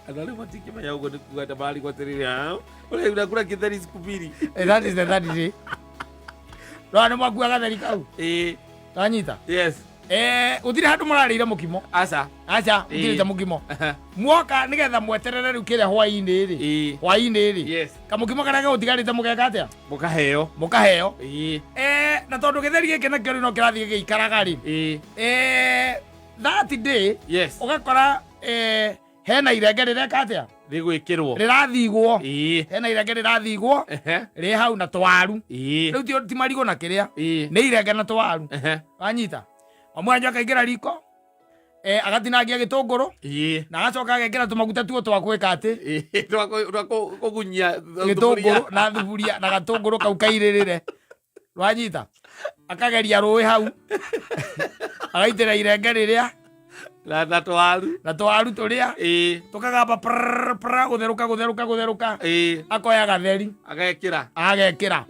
Andũ arĩa matingĩmenya ũguo nĩ kuga atĩ mararigwo atĩrĩrĩ, ũrĩa unakula gĩtheri siku mbili. That is the Saturday. No nĩ mwakua gatheri kau? Wanyita? Yes. Gũtirĩ handũ mũrarĩire mũkimo. Aca. Aca, mũtirĩte mũkimo. Mwoka nĩgetha mweterere rĩu kĩrĩa hwaĩ-inĩ rĩ. Hwaĩ-inĩ rĩ. Yes. Kamũkimo karĩa gegũtigarĩte mũgeka atĩa? Mũkaheo. Mũkaheo. Na tondũ gĩtheri gĩkĩ nakĩo rĩu no kĩrathiĩ gĩgĩikaraga rĩ. That day, Yes. ũgakora, hena irenge rĩreka atĩa? Rĩgwĩkĩrwo. Rĩrathigwo. Hena irenge rĩrathigwo. Rĩ hau na twaru. Rĩu ti marigũ na kĩrĩa. Nĩ irenge na twaru. Wanyita? Omwanyu akaingĩra riko. Agatinangia gĩtũngũrũ. Na agacoka agekĩra tũmaguta tuo twa gwĩka atĩ. Twa kũgunyia gĩtũngũrũ na thuburia na gatũngũrũ kau kairĩrĩre. Wanyita? Akageria rũĩ hau. Agaitĩra irenge rĩrĩa. Na twaru. Na twaru tũrĩa tũkagamba prrrr, prrrr, gũtherũka gũtherũka gũtherũka. Akoya gatheri. Agekĩra. Agekĩra.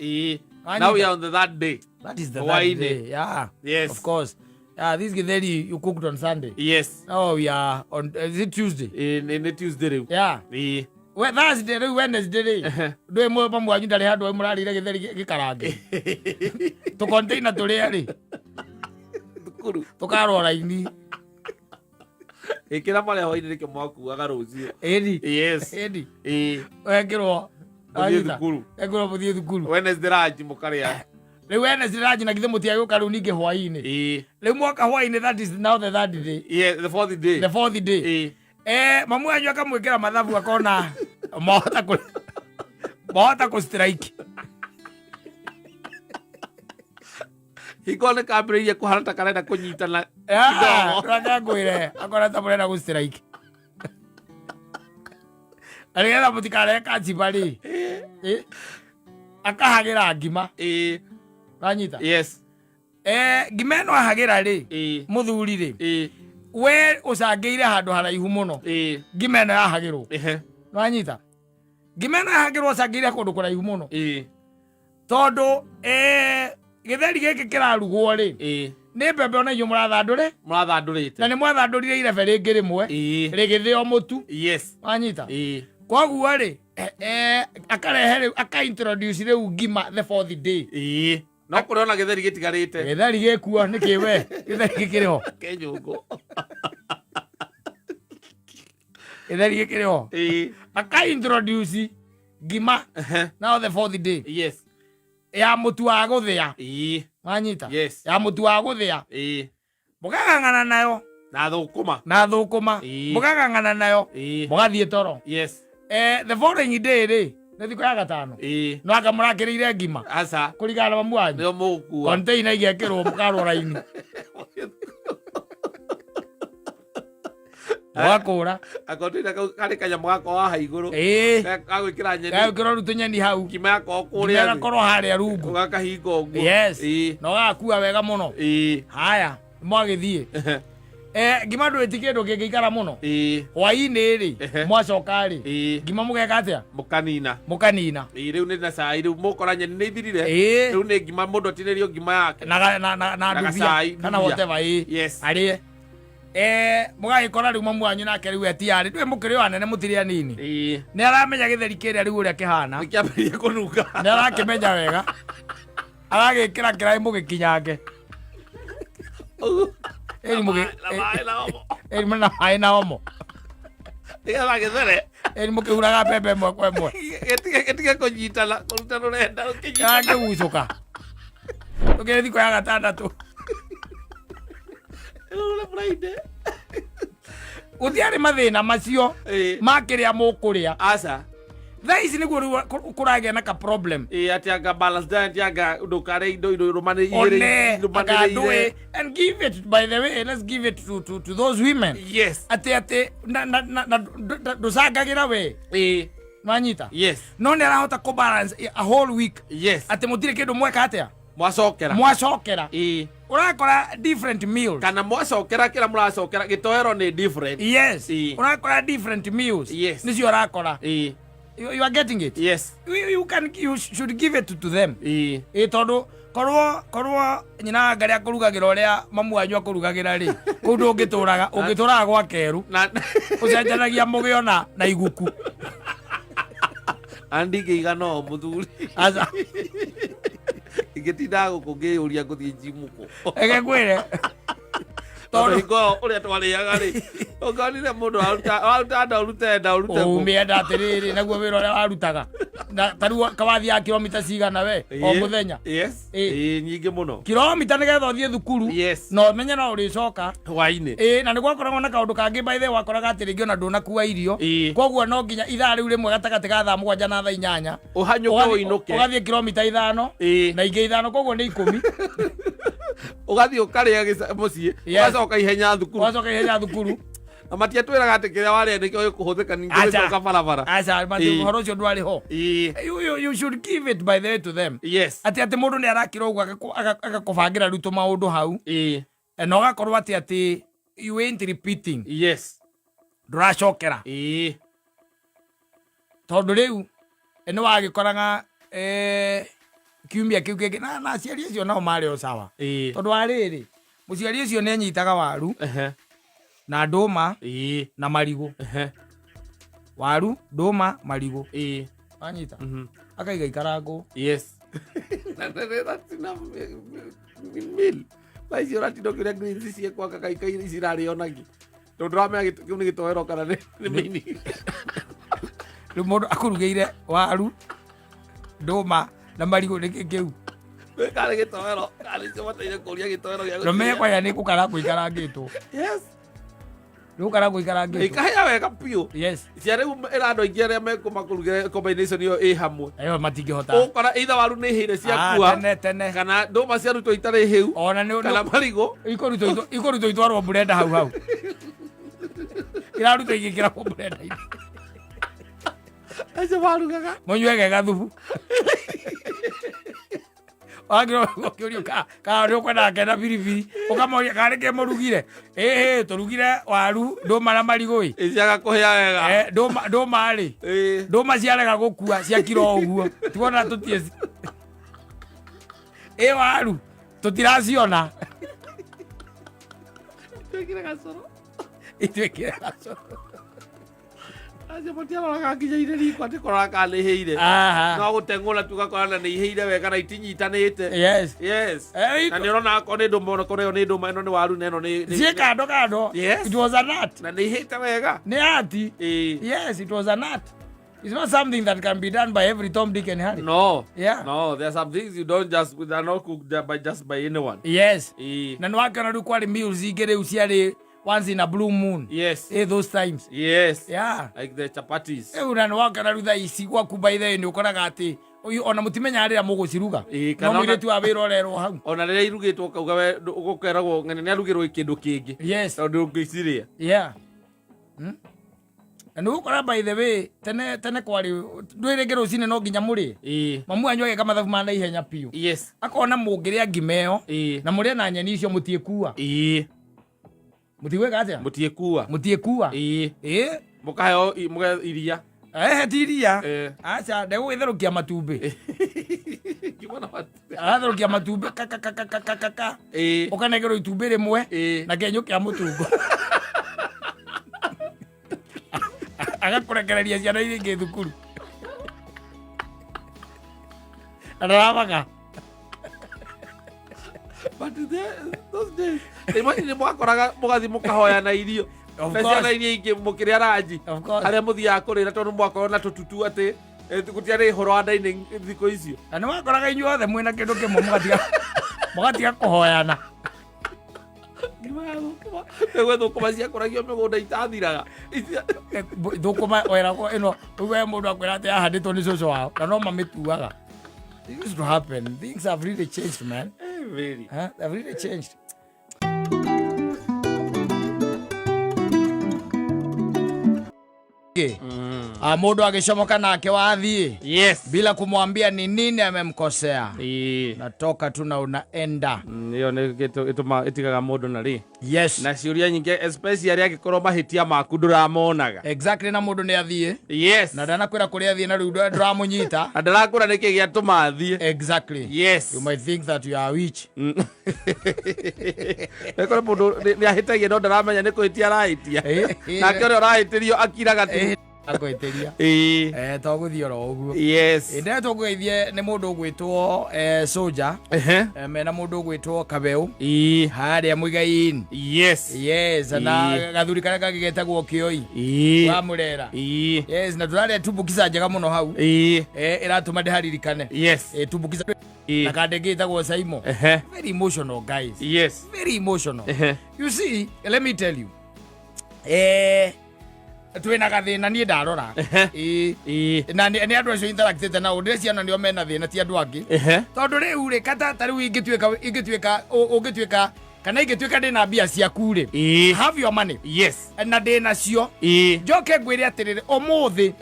Wanyita? Now we are on the third day. That is the Hwaĩ-inĩ. third day. Yeah. Yes. Of course. Yeah, this githeri you cooked on Sunday. Yes. Now we are on, is it Tuesday? Nĩ Tuesday rĩu. Yeah. We Thursday rĩu, Wednesday rĩ, ndũĩ mamu wanyu ndarĩ handũ mũrarĩire gĩtheri gĩkarange tũkonteina tũrĩa rĩ. Thukuru. Tũkarwo raini. Ĩkĩra marĩa hwaĩ-inĩ nĩkĩo mwakuaga rũciũ. Ĩni. Yes. Ĩni. Mũthiĩ Wekĩrwo. thukuru. Wekĩrwo mũthiĩ thukuru. Wednesday lunch mũkarĩa. Rĩu Wednesday lunch, na githĩ mũtiagĩũka rĩu ningĩ hwaĩ-inĩ? Rĩu mwoka hwaĩ-inĩ, that is now the third day. Yeah, the fourth day. The fourth day. Mamu wanyu akamwĩkĩra mathabu, akona mahota kũ strike. Hingo nĩ kambĩrĩirie kũhana ta karenda kũnyitana kidogo. Reke ngwĩre, akona ta mũrenda gũ strike na nĩgetha mũtikarehe kachiba rĩ, akahagĩra ngima. Wanyita? Yes. Ngima ĩno ahagĩra rĩ, mũthuri rĩ, we ũcangĩire handũ haraihu mũno. Ngima ĩno yahagĩrwo, wanyita, ngima ĩno yahagĩrwo, ũcangĩire kũndũ kũraihu mũno, tondũ gĩtheri gĩkĩ kĩrarugwo rĩ, nĩ mbembe ona inyuĩ mũrathandũre. Mũrathandũrĩte. Na nĩ mwathandũrire irebe rĩngĩ rĩmwe rĩgĩthĩo mũtu. Wanyita? Koguo rĩ, akarehe rĩu, aka-introduce rĩu ngima the fourth day. No kũrĩ ona gĩtheri gĩtigarĩte. Gĩtheri gĩkuo nĩ kĩwe, gĩtheri gĩkĩrĩ ho. Kenyũngũ. Gĩtheri gĩkĩrĩ ho. Aka-introduce ngima now the fourth day, ya mũtu wa gũthĩa. Wanyita? Yes. Ya mũtu wa gũthĩa. Mũkagang'ana nayo. Na thũkũma. Na thũkũma. Mũkagang'ana nayo. Mũgathiĩ toro. The following day rĩ, nĩ thikũ ya gatano. No anga mũrakĩrĩire ngima? Aca. Kũringana na mamu wanyu. Nĩo mũgũkua. Container igekĩrwo, mũkarwo raini, mũgakũra. Akonteina kau karĩ kanyamũ gako haha igũrũ. Gagwĩkĩra nyeni. Gagĩkĩrwo rĩu tũnyeni hau. Ngima yakorwo ngima kũrĩa thĩ. ĩgakorwo harĩa rungu. Ũgakahinga ũguo. Yes. Na ũgakua wega mũno. Haya, mwagĩthiĩ. Ngima ndũĩ ti kĩndũ kĩngĩikara mũno. Hwaĩ-inĩ rĩ, mwacoka rĩ, ngima mũgeka atĩa? Mũkanina. Mũkanina. Rĩu nĩ na cai, rĩu mũkora nyeni nĩ ithirire. Rĩu nĩ ngima, mũndũ atinĩrio ngima yake. Na Na ndubia gacai, kana ndubia. whatever ĩ. Arĩe. Mũgagĩkora rĩu mamu wanyu nake rĩu etiarĩ ndũĩ mũkĩrĩ o anene, mũtirĩ anini. Nĩ aramenya gĩtheri kĩrĩa rĩu ũrĩa kĩhana. Nĩkĩambĩrĩria kũnunga. Nĩ arakĩmenya wega, aragĩkĩra kĩraĩ mũgĩkinyange. Ũguo. Ĩri mũgĩ Na maĩ na omo. Ĩri na maĩ na omo. Nĩgetha gĩthere. Ĩri mũkĩhuraga mbembe ĩmwe kwa ĩmwe. Gĩtige kũnyitana, kũruta rũrenda rũkĩnyitana. Yakĩgucũka tũkĩrĩ thikũ ya gatandatũ. Rĩu nĩ Friday. Gũtiarĩ mathĩna macio ma kĩrĩa mũkũrĩa. Aca. Thaa ici nĩguo rĩu kũragĩa na ka problem. Atĩ anga balance diet, anga ndũkarĩe indo one rũmanĩrĩire. Anga ndũĩ, and give it, by the way, let's give it to those women, atĩ na ndũcangagĩra we. Nwanyita? Yes. No nĩ arahota kũ balance a whole week, atĩ mũtirĩ kĩndũ mweka atĩa. Mwacokera. Mwacokera, ũrakora different meals. Kana mwacokera, kĩrĩa mũracokera gĩtoero nĩ different. Yes. Ũrakora different meals. Nĩcio ũrakora. You are getting it? Yes. You should give it to them. Ĩ tondũ korwo nyina wa ngarĩ akũrugagĩra ũrĩa mamu wanyu akũrugagĩra rĩ, kũu ndũngĩtũraga, ũngĩtũraga gwa kerũ. Na Ũcenjanagia mũgĩo na iguku. Na ndingĩiga no mũthuri. Aca. Ingĩtinda gũkũ ngĩyũria ngũthiĩ njimu kũ? Eke ngwĩre. Tondũ Tondũ hingo ĩyo ũrĩa twarĩaga rĩ, ũngonire mũndũ waruta nda, ũrute nda, ũrute kũ? Ũmĩenda atĩrĩrĩ, naguo wĩra ũrĩa warutaga na tarĩu kawathiaga kilomita cigana we o mũthenya? Yes. Ĩĩ, nyingĩ mũno. Kilomita nĩgetha ũthiĩ thukuru. Na ũmenye no ũrĩcoka Hwainĩ. Ĩĩ, na nĩ gwakoragwo na kaũndũ kangĩ, by the way, wakoraga atĩ rĩngĩ ona ndũnakua irio. Koguo no nginya ithaa rĩu rĩmwe gatagatĩ ga thaa 7 na thaa 8 Ũhanyũke ũinũke. Ũgathiĩ kilomita 5 na ingĩ 5, koguo nĩ 10. Ũgathiĩ ũkarĩa mũciĩ. Ũgacoka ihenya thukuru. Ũgacoka ihenya thukuru. Na matiatwĩraga atĩ kĩrĩa warĩa nĩkĩo gĩkũhũthĩka ningĩ Aca. gĩcoka barabara. Aca, ũhoro ũcio ndwarĩ ho. You should give it, by the way, to them, atĩ mũndũ nĩ arakĩra ũguo agakũbangĩra rĩu tũmaũndũ hau. Na ũgakorwo atĩ You ain't repeating. Ndũracokera. Tondũ rĩu nĩ wagĩkoraga kiumia kĩu kĩngĩ na aciari acio nao marĩ o sawa. Tondũ wa rĩrĩ, mũciari ũcio nĩ anyitaga waru na ndũma na marigũ. Waru, ndũma, marigũ. Wanyita? Akaiga ikarangwo. Yes. That's enough meal. Thaa ici ũratinda ũkĩrĩa greens ciĩkwaka kaika ici irarĩo nagi. Tondũ ndũramenya kĩu nĩ gĩtoero kana nĩ mĩini. Rĩu mũndũ akũrugĩire waru, ndũma na marigũ, nĩkĩ kĩu? Karĩ gĩtoero, karĩ cio bataire kũria gĩtoero gĩa Rũmenye kwaya nĩ gũkarangwo ikarangĩtwo. Nĩ gũkarangwo ikarangĩtwo. Ikahĩa wega biũ. Cia rĩu ĩra andũ aingĩ arĩa mekũmakũrugĩra combination ĩyo ĩ hamwe. Ĩyo matingĩhota. Ũgũkora either waru nĩ hĩire ciakua. Tene tene. Kana ndũma ciarutwo itarĩ hĩu. Ona nĩ kana marigũ. Ikũrutwo itwarwo blender hau hau. Irarutwo igĩkĩragwo blender-inĩ. Acio marugaga. Mũnyue ge gathubu. Wagĩrĩirwo ũkĩũrio kana nĩ ũkwendaga kena biribiri, ũkamoria kana nĩkĩ mũrugire. Ĩhĩ, tũrugire waru, ndũma na marigũ ĩ. Ĩ ciaga kũhĩa wega. Ndũma rĩ. Ndũma ciarega gũkua, ciakira o ũguo. Tuona tũtiĩ. Ĩ waru, tũtiraciona. Ituĩkire gacũrũ. Ituĩkire gacũrũ. Acio matiaroraga nginya ire riko atĩ kũrora kana nĩ ihĩire. No gũteng'ũra tu ũgakora na nĩ ihĩire wega na itinyitanĩte. Yes. Na nĩ ũrona akorwo nĩ ndũma, onakorwo ĩyo nĩ ndũma, ĩno nĩ waru na ĩno nĩ Ciĩ kando kando. Yes. It was an art. Na nĩ ihĩte wega. Nĩ art. Yes, it was an art. It's not something that can be done by every Tom, Dick and Harry. No. Yeah. No, there are some things you don't just, they are not cooked by just by anyone. Yes. Na nĩ wakĩona rĩu kwarĩ meals ingĩ rĩu ciarĩ once in a blue moon. Yes. Those times. Yes. Yeah. Like the chapatis. Rĩu na nĩ wakĩona rĩu thaa ici gwaku by the way nĩ ũkoraga atĩ ũyũ ona mũtimenyaga rĩrĩa mũgũciruga. Kana No mũirĩtu wa wĩra ũrerwo hau. Ona rĩrĩa irugĩtwo ũkauga we ũkeragwo ng'ene nĩ arugĩrwo kĩndũ kĩngĩ. Yes. Tondũ ndũngĩcirĩa. Yeah. Na nĩ ũgũkora by the way tene tene kwarĩ ndwĩ rĩngĩ rũcinĩ no nginya mũrĩe. Mamu wanyu ageka mathabu ma naihenya biũ. Yes. Akona mũngĩrĩa ngima ĩyo na mũrĩe na nyeni icio mũtiĩkua. Mũtigwĩka atĩa? Mũtiĩkua. Mũtiĩkua. Mũkaheo mũgaheo iria. Ti iria. Aca, ndegũgĩtherũkia matumbĩ. Ngima na matumbĩ. Aratherũkia matumbĩ ka, ka, ka, ka, ka, ka, ka, ka. Ũkanengerwo itumbĩ rĩmwe na kĩenyũ kĩa mũtungo. Agakũrekereria ciana iria ingĩ thukuru. Na ndarabaga. But those days, imagine nĩ mwakoraga mũgathiĩ mũkahoya na irio. Of Na course. ciana iria ingĩ mũkĩrĩa ranji. Of course. Harĩa mũthiaga kũrĩra tondũ mwakorwo na tũtutu atĩ gũtiarĩ ũhoro wa dining thikũ icio. Na nĩ wakoraga inyuothe mwĩna kĩndũ kĩmwe mũgatiga kũhoyana. Ngima ya thũkũma. Nĩguo thũkũma ciakũragio mĩgũnda itathiraga. Thũkũma weragwo ĩno, rĩu we mũndũ akwĩra atĩ yahandĩtwo nĩ cũcũ wao, na no mamĩtuaga. It used to happen. Things have really changed, man. Very. Huh? They've really changed. Mũndũ agĩcomoka nake wathiĩ. Yes. Bila kumwambia ni nini amemkosea. Natoka tu na unaenda. Ĩyo nĩ ĩtigaga mũndũ na rĩ. Yes. Na ciũria nyingĩ especially angĩkorwo mahĩtia maku ndũramonaga. Exactly, na mũndũ nĩ athiĩ. Yes. Na ndanakwĩra kũrĩa athiĩ na rĩu ndũramũnyita. Na ndarakwĩra nĩkĩ gĩatũma athiĩ. Exactly. Yes. You might think that you are a witch. Ĩkorwo mũndũ nĩ ahĩtagia no ndaramenya nĩ kũhĩtia arahĩtia. Nake ũrĩa ũrahĩtĩrio akiraga tu. Akwĩtĩria. To gũthiĩ oro ũguo. Yes. Ndĩrenda tũkũgeithie nĩ mũndũ ũgwĩtwo Soja. Mena mũndũ ũgwĩtwo Kabeu. Harĩa Muigai-inĩ. Yes. Yes, na gathuri karĩa kangĩ getagwo Kĩoi. Wa Mũrera. Yes, na tũrarĩa tumbukiza njega mũno hau. Ĩratũma ndĩharirikane. Yes. Tumbukiza. Na kande ĩngĩ ĩtagwo Saimo. Very emotional, guys. Yes. Very emotional. You see, let me tell you. Twĩna gathĩna niĩ ndarora. Na nĩ andũ acio interactĩte nao, ndĩreciana nĩo mena thĩna, ti andũ angĩ. Tondũ rĩu rĩ, kata ta rĩu ingĩtuĩka, ingĩtuĩka, ũngĩtuĩka Kana ingĩtuĩka ndĩna mbia ciaku rĩ, have your money, na ndĩnacio, njoke ngwĩre atĩrĩrĩ, ũmũthĩ,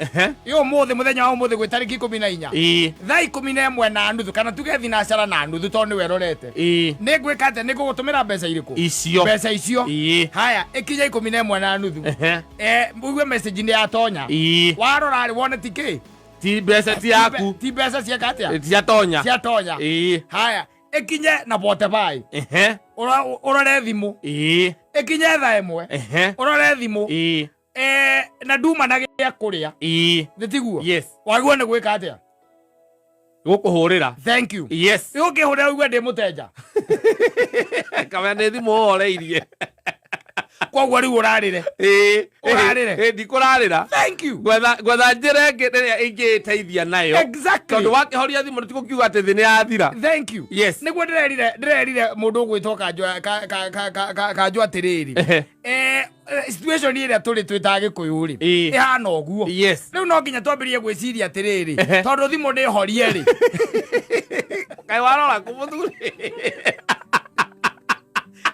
ĩ ũmũthĩ, mũthenya wa ũmũthĩ gwĩ tarĩki 14, thaa 11:30, kana tuge 6:30, tondũ nĩwe rorete, nĩ ngwĩka atĩa? Nĩ ngũgũtũmĩra mbeca irĩkũ? Icio. Mbeca icio. Haya, ĩkinya 11:30, uigue message nĩ yatonya. Warora rĩ, wone ti kĩ? Ti mbeca, ti yaku. Ti mbeca cieka atĩa? Ciatonya. Ciatonya. Haya, ĩkinye na bote bai, ũrore thimũ. Ĩkinye thaa 1, ũrore thimũ. Na nduma na gĩa kũrĩa. Nĩ tiguo? Yes. Wagĩrĩirwo nĩ gwĩka atĩa? Gũkũhũrĩra. Thank you. Ũkĩhũrĩra ugue ndĩ mũtenja. Kamenya nĩ thimũ ũhoreirie. Koguo rĩu ũrarĩre. Ũrarĩre. Ndikũrarĩra. Thank you. Gwetha njĩra ĩngĩ ĩrĩa ingĩteithia nayo. Tondũ wakĩhoria thimũ nĩtigũkiuga atĩ thĩ nĩ yathira. Thank you. Nĩguo ndĩrerire mũndũ ũgwĩtwo Kanjũ atĩrĩrĩ, situation ĩrĩa tũrĩ twĩ ta Gĩkũyũ rĩ, ĩhana ũguo. Rĩu no nginya twambĩrĩrie gwĩciria atĩrĩrĩ, tondũ thimũ ndĩhorie rĩ, Kaĩ warora kũ, mũthuri?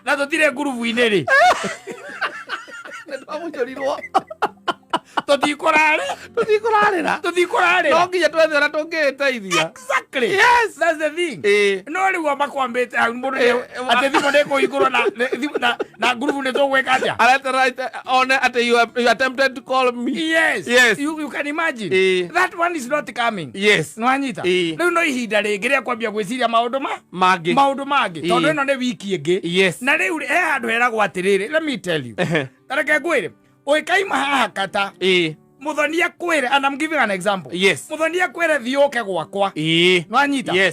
Na tũtirĩ ngurubu-inĩ rĩ, Nĩtwamũcũrirwo. Tũtikũrarĩ. Tũtikũrarĩra. Tũtikũrarĩra. No nginya twethe ũrĩa tũngĩteithia. Exactly. That's the thing. No rĩu o makwambĩte hau mũndũ atĩ thimũ ndĩkũhingũrwo na ngurubu nĩ tũgwĩka atĩa? Areterera one atĩ you attempted to call me. Yes. You can imagine. That one is not coming. Nwanyita? Rĩu no ihinda rĩngĩ rĩa kwambia gwĩciria maũndũ ma mangĩ. Maũndũ mangĩ, tondũ ĩno nĩ wiki ĩngĩ. Na rĩu he handũ heragwo atĩrĩrĩ, let me tell you, tareke ngwĩre, ũĩkaima haha kata, mũthoni akwĩre, and I'm giving an example, mũthoni akwĩre thiĩ ũke gwakwa. Nwanyita?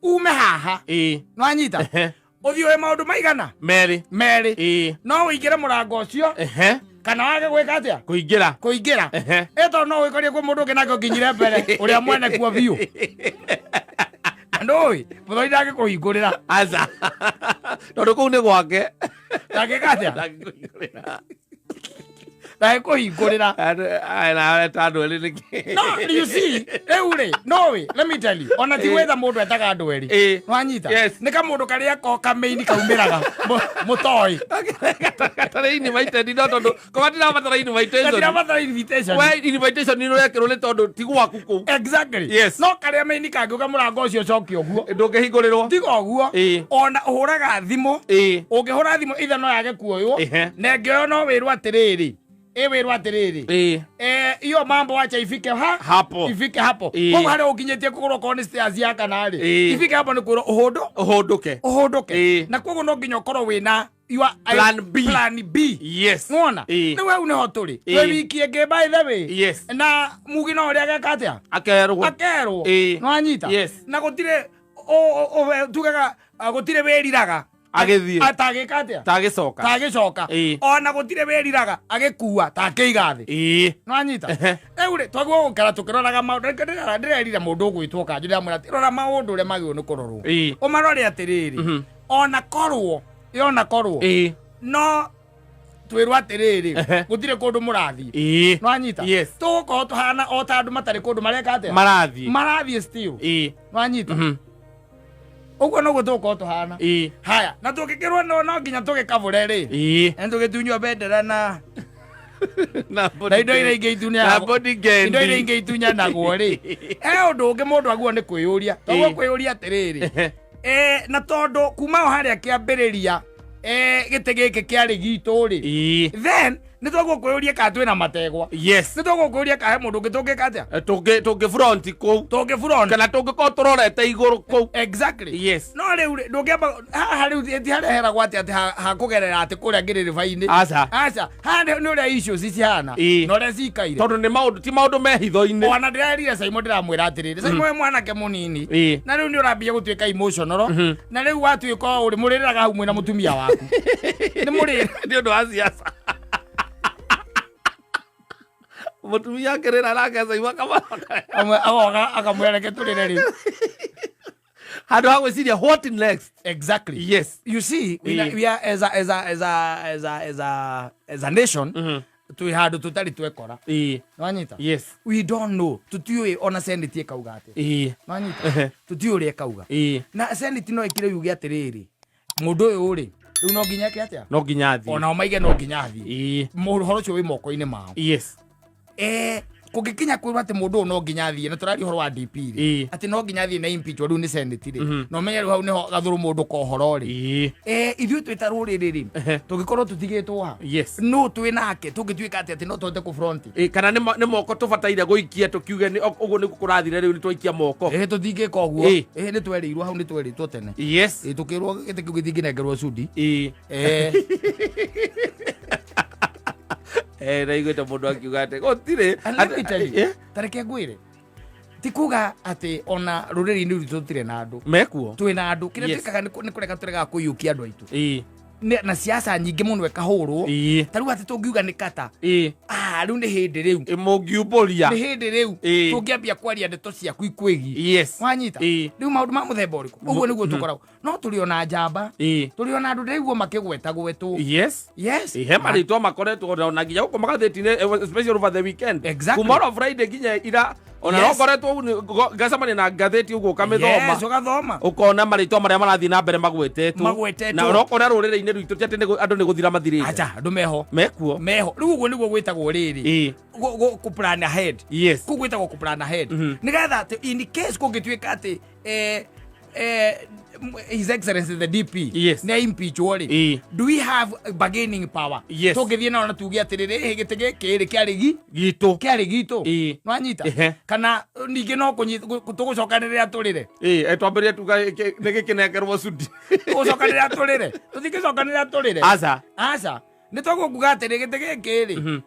Ume haha. Nwanyita? Ũthiĩ ũĩ maũndũ maigana? Merĩ. Merĩ. No ũingĩre mũrango ũcio, kana wage gwĩka atĩa? Kũingĩra. Kũingĩra. Ĩ tondũ no wĩkorie kwĩ mũndũ ũngĩ nake ũkinyire mbere ũrĩa mwene kuo biũ, na ndũĩ mũthoni ndangĩkũhingũrĩra. Aca, tondũ kũu nĩ gwake. Ndangĩka atĩa? Ndangĩkũhingũrĩra. Ndangĩkũhingũrĩra. Areta andũ erĩ nĩkĩ? No you see, rĩu rĩ, no ĩ, let me tell you, ona ti gwetha mũndũ etaga andũ erĩ. Nwanyita? Yes. Nĩ kamũndũ karĩa ko kamĩini kaumĩraga mũtoĩ. Gatarĩ invited, no tondũ ko gatirabatara invitation. Gatirabatara invitation. We invitation nĩ ũrekĩrwo nĩ tondũ ti gwaku kũu. Exactly. No karĩa mĩini kangĩũka, mũrango ũcio ũcoke ũguo. Ndũngĩhingũrĩrwo. Tiga ũguo, ona ũhũraga thimũ, ũngĩhũra thimũ ithe no yage kuoywo, na ĩngĩoywo no wĩrwo atĩrĩrĩ, ĩ wĩrwo atĩrĩrĩ, hiyo mambo wacha ifike ha Hapo. Ifike hapo. Koguo harĩa ũkinyĩtie kũgũrũ, okorwo nĩ stairs ya kana rĩ, ifike hapo nĩ kwĩrwo ũhũndũ. Ũhũndũke. Ũhũndũke. Na koguo no nginya ũkorwo wĩna your Plan B. Plan B. Nĩwona? Rĩu hau nĩho tũrĩ. Twĩ wiki ĩngĩ, by the way. Na mugi no ũrĩa ageka atĩa? Akerwo. Akerwo. Nĩwanyita? Yes. Na gũtirĩ tugaga gũtirĩ wĩriraga Agĩthiĩ. Atagĩka atĩa? Tagĩcoka. Tagĩcoka. Ona gũtirĩ wĩriraga agĩkua takĩiga thĩ. Nĩwanyita? Rĩu rĩ, twagĩrĩirwo gũikara tũkĩroraga maũndũ. Reke ndĩrerire mũndũ ũgwĩtwo Kanjũ, ndĩramwĩra atĩ rora maũndũ ũrĩa magĩrĩirwo nĩ kũrorwo. Ũmarore atĩrĩrĩ, ona korwo ĩ ona korwo no twĩrwo atĩrĩrĩ, gũtirĩ kũndũ mũrathiĩ. Nĩwanyita? Yes. Tũgũkorwo tũhana o ta andũ matarĩ kũndũ mareka atĩa? Marathiĩ. Marathiĩ still. Nĩwanyita? Ũguo noguo tũgũkorwo tũhana. Haya, na tũngĩkĩrwo no nginya tũgĩkabũre rĩ, na tũgĩtunywo bendera na na indo iria ingĩ na itunyanagwo, body gendi. Indo iria ingĩ itunyanagwo rĩ, he ũndũ ũngĩ mũndũ aguo nĩ kwĩyũria, toguo kwĩyũria atĩrĩrĩ, na tondũ kuma o harĩa kĩambĩrĩria, gĩtĩ gĩkĩ kĩarĩ gitũ rĩ, then nĩ twaguo kwĩyũria kana twĩna mategwa. Nĩ twaguo kwĩyũria kana he mũndũ ũngĩ tũngĩka atĩa? Tũngĩ front kũu. Tũngĩ front. Kana tũngĩkorwo tũrorete igũrũ kũu. Exactly. No rĩu rĩ, ndũngĩamba haha rĩu ti harĩa heragwo atĩ hakũgerera atĩ kũrĩa ngĩrĩrĩba-inĩ. Aca. Aca, haha nĩ ũrĩa issues cihana na ũrĩa cikaire. Tondũ nĩ maũndũ, ti maũndũ me hitho-inĩ. Ona ndĩrerire Saimo, ndĩramwĩra atĩrĩrĩ, Saimo, wĩ mwanake mũnini, na rĩu nĩ ũrambia gũtuĩka emotional, na rĩu watuĩka ũrĩ mũrĩrĩraga hau mwĩna mũtumia waku nĩ mũrĩ Nĩ ũndũ wa siasa, mũtumia akĩrĩra nake Saimo akamara. Agoka akamwĩra reke tũrĩre rĩu. Handũ ha gwĩciria what next. Exactly. You see, we are as a nation, twĩ handũ tũtarĩ twekora. Nwanyita? Yes. We don't know, tũtiũĩ ona senate ĩkauga atĩa. Nwanyita? Tũtiũĩ ũrĩa ĩkauga. Na senate no ĩkire yuge atĩrĩrĩ, mũndũ ũyũ rĩ, Rĩu no nginya eke atĩa? No nginya athiĩ. Onao maige no nginya athiĩ. Ũhoro ũcio wĩ moko-inĩ mao. Kũngĩkinya kwĩrwo atĩ mũndũ ũyũ no nginya athiĩ, na tũraria ũhoro wa DP rĩ, atĩ no nginya athiĩ na impeach rĩu nĩ Senate rĩ, na ũmenye rĩu hau nĩho gathũrũ mũndũ kohoro rĩ. Ithuĩ twĩ ta rũrĩrĩ rĩ, tũngĩkorwo tũtigĩtwo ha? Nũ twĩ nake tũngĩtuĩka atĩ atĩ no tũhote kũ-front? Kana nĩ moko tũbataire gũikia tũkiuge nĩ ũguo nĩguo kũrathire, rĩu nĩ twaikia moko. Tũtingĩka ũguo. Nĩ twerĩirwo hau, nĩ twerĩtwo tene. Tũkĩrwo gĩtĩ kĩu gĩtingĩnengerwo cudi. Naiguĩte mũndũ akiuga atĩ gũtirĩ. And let me tell you, ta reke ngwĩre, ti kuga atĩ ona rũrĩrĩ-inĩ rwitũ tũtirĩ na andũ. Mekuo. Twĩ na andũ. Kĩrĩa twĩkaga nĩ kũrega tũregaga kũiyũkia andũ aitũ. Na siasa nyingĩ mũno ĩkahũrwo. Ta rĩu atĩ tũngiuga nĩ kata, ah, rĩu nĩ hĩndĩ rĩu. Mũngiumbũria. Nĩ hĩndĩ rĩu tũngĩambia kwaria ndeto ciaku ikwĩgiĩ. Wanyita? Rĩu maũndũ ma mũthemba ũrĩkũ ũguo nĩguo tũkoragwo, no tũrĩ ona njamba, tũrĩ ona andũ ndĩraigua makĩgweta gwetwo. Yes. He marĩtwa makoretwo ona nginya gũkũ magathĩti-inĩ, especially over the weekend. Kuma oro Friday nginya ira ona no ngoretwo ngacemania na ngathĩti ũguo ũkamĩthoma. Yes, ũgathoma. Ũkona marĩtwa marĩa marathiĩ na mbere magwetetwo. Magwetetwo. Na ona ũkona rũrĩrĩ-inĩ rwitũ ti atĩ andũ nĩ gũthira mathirĩte. Acha, andũ meho. Mekuo. Meho. Rĩu ũguo nĩguo gwĩtagwo rĩrĩ, kũ plan ahead. Kũu gwĩtagwo kũ plan ahead, nĩgetha atĩ in case kũngĩtuĩka atĩ His Excellency the DP nĩ impeachwo rĩ, do we have bargaining power? Tũngĩthiĩ nao na tuge atĩrĩrĩ, "Ĩ, gĩtĩ gĩkĩ rĩ kĩarĩ gi Gitũ. Kĩarĩ gitũ." Nwanyita? Kana ningĩ no tũgũcokanĩrĩra tũrĩre. Twambĩrĩrie tuga nĩ gĩkĩnengerwo cudi. Tũgũcokanĩrĩra tũrĩre, tũtingĩcokanĩrĩra tũrĩre. Aca. Aca, nĩ tũgũkuga atĩrĩ, gĩtĩ gĩkĩ rĩ,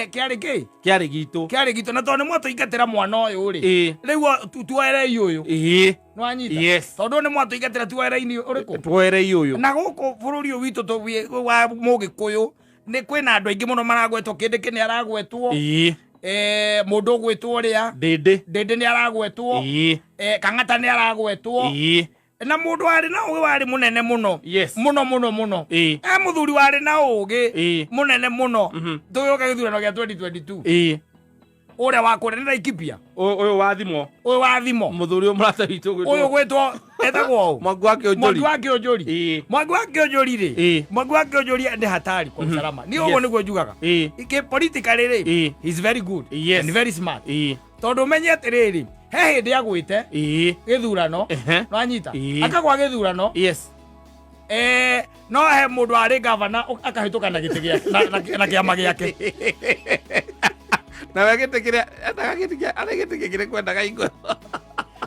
kĩarĩ kĩ? Kĩarĩ gitũ. Kĩarĩ gitũ, na tondũ nĩ mwatũingatĩra mwana ũyũ rĩ, rĩu tuoerei ũyũ. Nwanyita? Yes. Tondũ nĩ mwatũingatĩra, tuoerei ũrĩkũ? Tuoerei ũyũ. Na gũkũ bũrũri ũyũ witũ wa mũgĩkũyũ nĩ kwĩna andũ aingĩ mũno maragwetwo. Kĩndĩ nĩ aragwetwo, mũndũ ũgwĩtwo ũrĩa Ndĩndĩ. Ndĩndĩ nĩ aragwetwo, Kang'ata nĩ aragwetwo, na mũndũ warĩ na ũgĩ warĩ mũnene mũno, mũno mũno mũno, mũthuri warĩ na ũgĩ mũnene mũno, tũgĩũka gĩthurano gĩa 2022, ũrĩa wa kũrĩa nĩ Laikipia. Ũyũ wa thimo. Ũyũ wa thimo. Mũthuri ũyũ mũrata witũ ũgwĩtwo- Ũyũ gwĩtwo etagwo ũ? Mwangi wa Mwangi Kĩũnjũri. wa Kĩũnjũri. Mwangi wa Kĩũnjũri rĩ, Mwangi wa Kĩũnjũri nĩ hatari kwa usalama ni ũguo nĩguo njugaga. Ike politically rĩ, he is very good and very smart, tondũ ũmenye atĩrĩrĩ, he hĩndĩ agwĩte gĩthurano. Nwanyita? Akagwa gĩthurano. No he mũndũ warĩ gavana akahĩtũka na gĩtĩ gĩake na kĩama gĩake. Nawe gĩtĩ kĩrĩa endaga, gĩtĩ kĩa arĩ gĩtĩ kĩngĩ kwendaga ingo.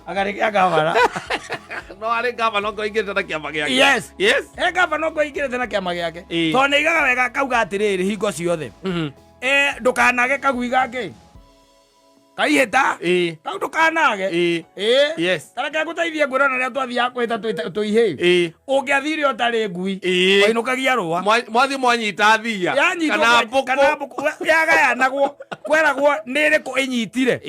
Agarĩ kĩa gavana. No arĩ gavana ngo ingĩrĩte na kĩama gĩake. He gavana ũngĩ aingĩrĩte na kĩama gĩake, tondũ nĩ aigaga wega akauga atĩrĩrĩ, hingo ciothe, ndũkanage kagui gake kaihĩta kau, ndũkanage. Tareke ngũteithie ngwĩra, ona rĩrĩa twathiaga kwĩhĩta tũihĩ, ũngĩathire ũtarĩ ngui, wainũkagia rũa. Mwathiĩ mwanyita thia Yanyitwo kana mbũkũ. Kana mbũkũ yagayanagwo, kweragwo nĩ ĩrĩkũ ĩnyitire.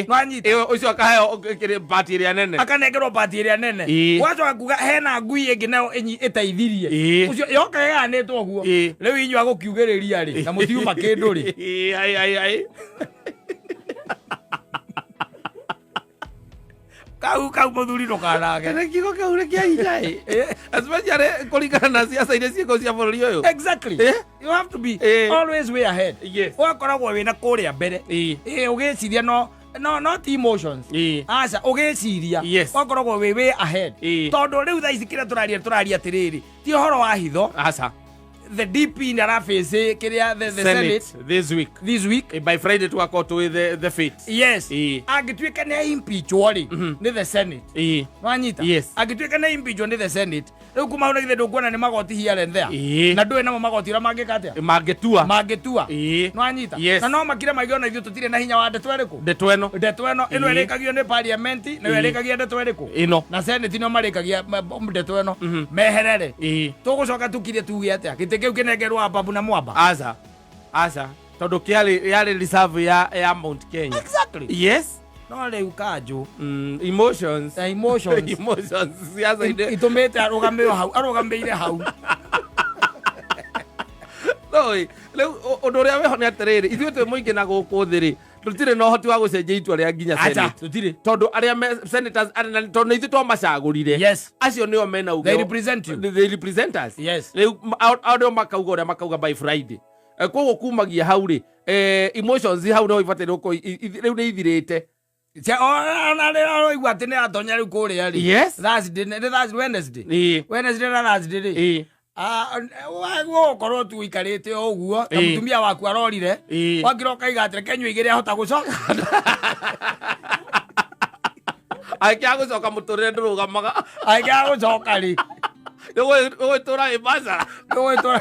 Nwanyita? Ĩyo, ũcio akaheo bati ĩrĩa nene. Akanengerwo bati ĩrĩa nene. Wacoka kuga hena ngui ĩngĩ nayo ĩteithirie ũcio, yoka ĩgayanĩtwo ũguo. Rĩu inyuĩ agũkiugĩrĩria rĩ, na mũtiuma kĩndũ rĩ. Ai ai ai. Kau kau mũthuri ndũkanage. Kana kiugo kĩu nĩ kĩa hinya ĩ, especially kũringana na ciaca iria ciĩkwo cia bũrũri ũyũ. Exactly. You have to be always way ahead. Ũgakoragwo wĩna kũrĩa mbere. Ũgĩciria no not emotions. Aca, ũgĩciria ũgakoragwo wĩ way ahead, tondũ rĩu thaa ici kĩrĩa tũraria, tũraria atĩrĩrĩ, ti ũhoro wa hitho. Aca. The DP nĩ arabace kĩrĩa the Senate this week. This week. By Friday tugakorwo tũĩ the fate. Angĩtuĩka nĩ impeachwo rĩ nĩ the Senate, nwanyita? Yes. Angĩtuĩka nĩ impeachwo nĩ the Senate, rĩu kuma hau nĩ githĩ ndũkuona nĩ magoti here and there? Na ndũĩ namo magoti ũrĩa mangĩka atĩa. Mangĩtua. Mangĩtua. Nwanyita? Yes. Na no makire maige ona ithuĩ tũtirĩ na hinya wa ndeto ĩrĩkũ. Ndeto ĩno. Ndeto ĩno ĩno ĩrĩkagio nĩ parliament, nĩyo ĩrĩkagia ndeto ĩrĩkũ? Ĩno. Na Senate nĩo marĩkagia ndeto ĩno meherere. Tũgũcoka tukire tuge atĩa? Gĩtĩ kĩu kĩnengerwo Ababu na Mwamba? Aca, aca, tondũ kĩarĩ yarĩ reserve ya Mount Kenya. No rĩu kanjũ Emotions. Na emotions. Emotions ciaca-inĩ. Itũmĩte arũgamĩo hau arũgamĩire hau. No ĩ, rĩu ũndũ ũrĩa wĩho nĩ atĩrĩrĩ, ithuĩ twĩ mũingĩ na gũkũ thĩ rĩ, Tũtirĩ na ũhoti wa gũcenjia itua rĩa nginya Acha, Senate. tũtirĩ. Tondũ arĩa me senators tondũ nĩ ithuĩ twamacagũrire. Yes. Acio nĩo mena uge. They represent you. They represent us. Yes. Rĩu ao nĩo makauga ũrĩa makauga by Friday. Koguo kumagia hau rĩ, emotions hau no ibataire gũkorwo rĩu nĩ ithirĩte. Ona rĩrĩa ũraigua atĩ nĩ atonya rĩu kũrĩa rĩ. Yes. Thursday, nĩ Thursday, Wednesday. Ĩĩ. Wednesday na Thursday rĩ. Ĩĩ. Gũkorwo tu ũikarĩte o ũguo ta Ĩĩ. mũtumia waku arorire. Ĩĩ. Wakira ũkaiga atĩ reke nyue igĩrĩ ahota gũcoka. Angĩaga gũcoka mũtũrĩre ndũrũgamaga. Angĩaga gũcoka rĩ. Ũgũtũra wĩ bacara. Tũgwĩtwara.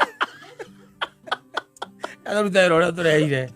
Aruta wĩra ũrĩa tũreheire.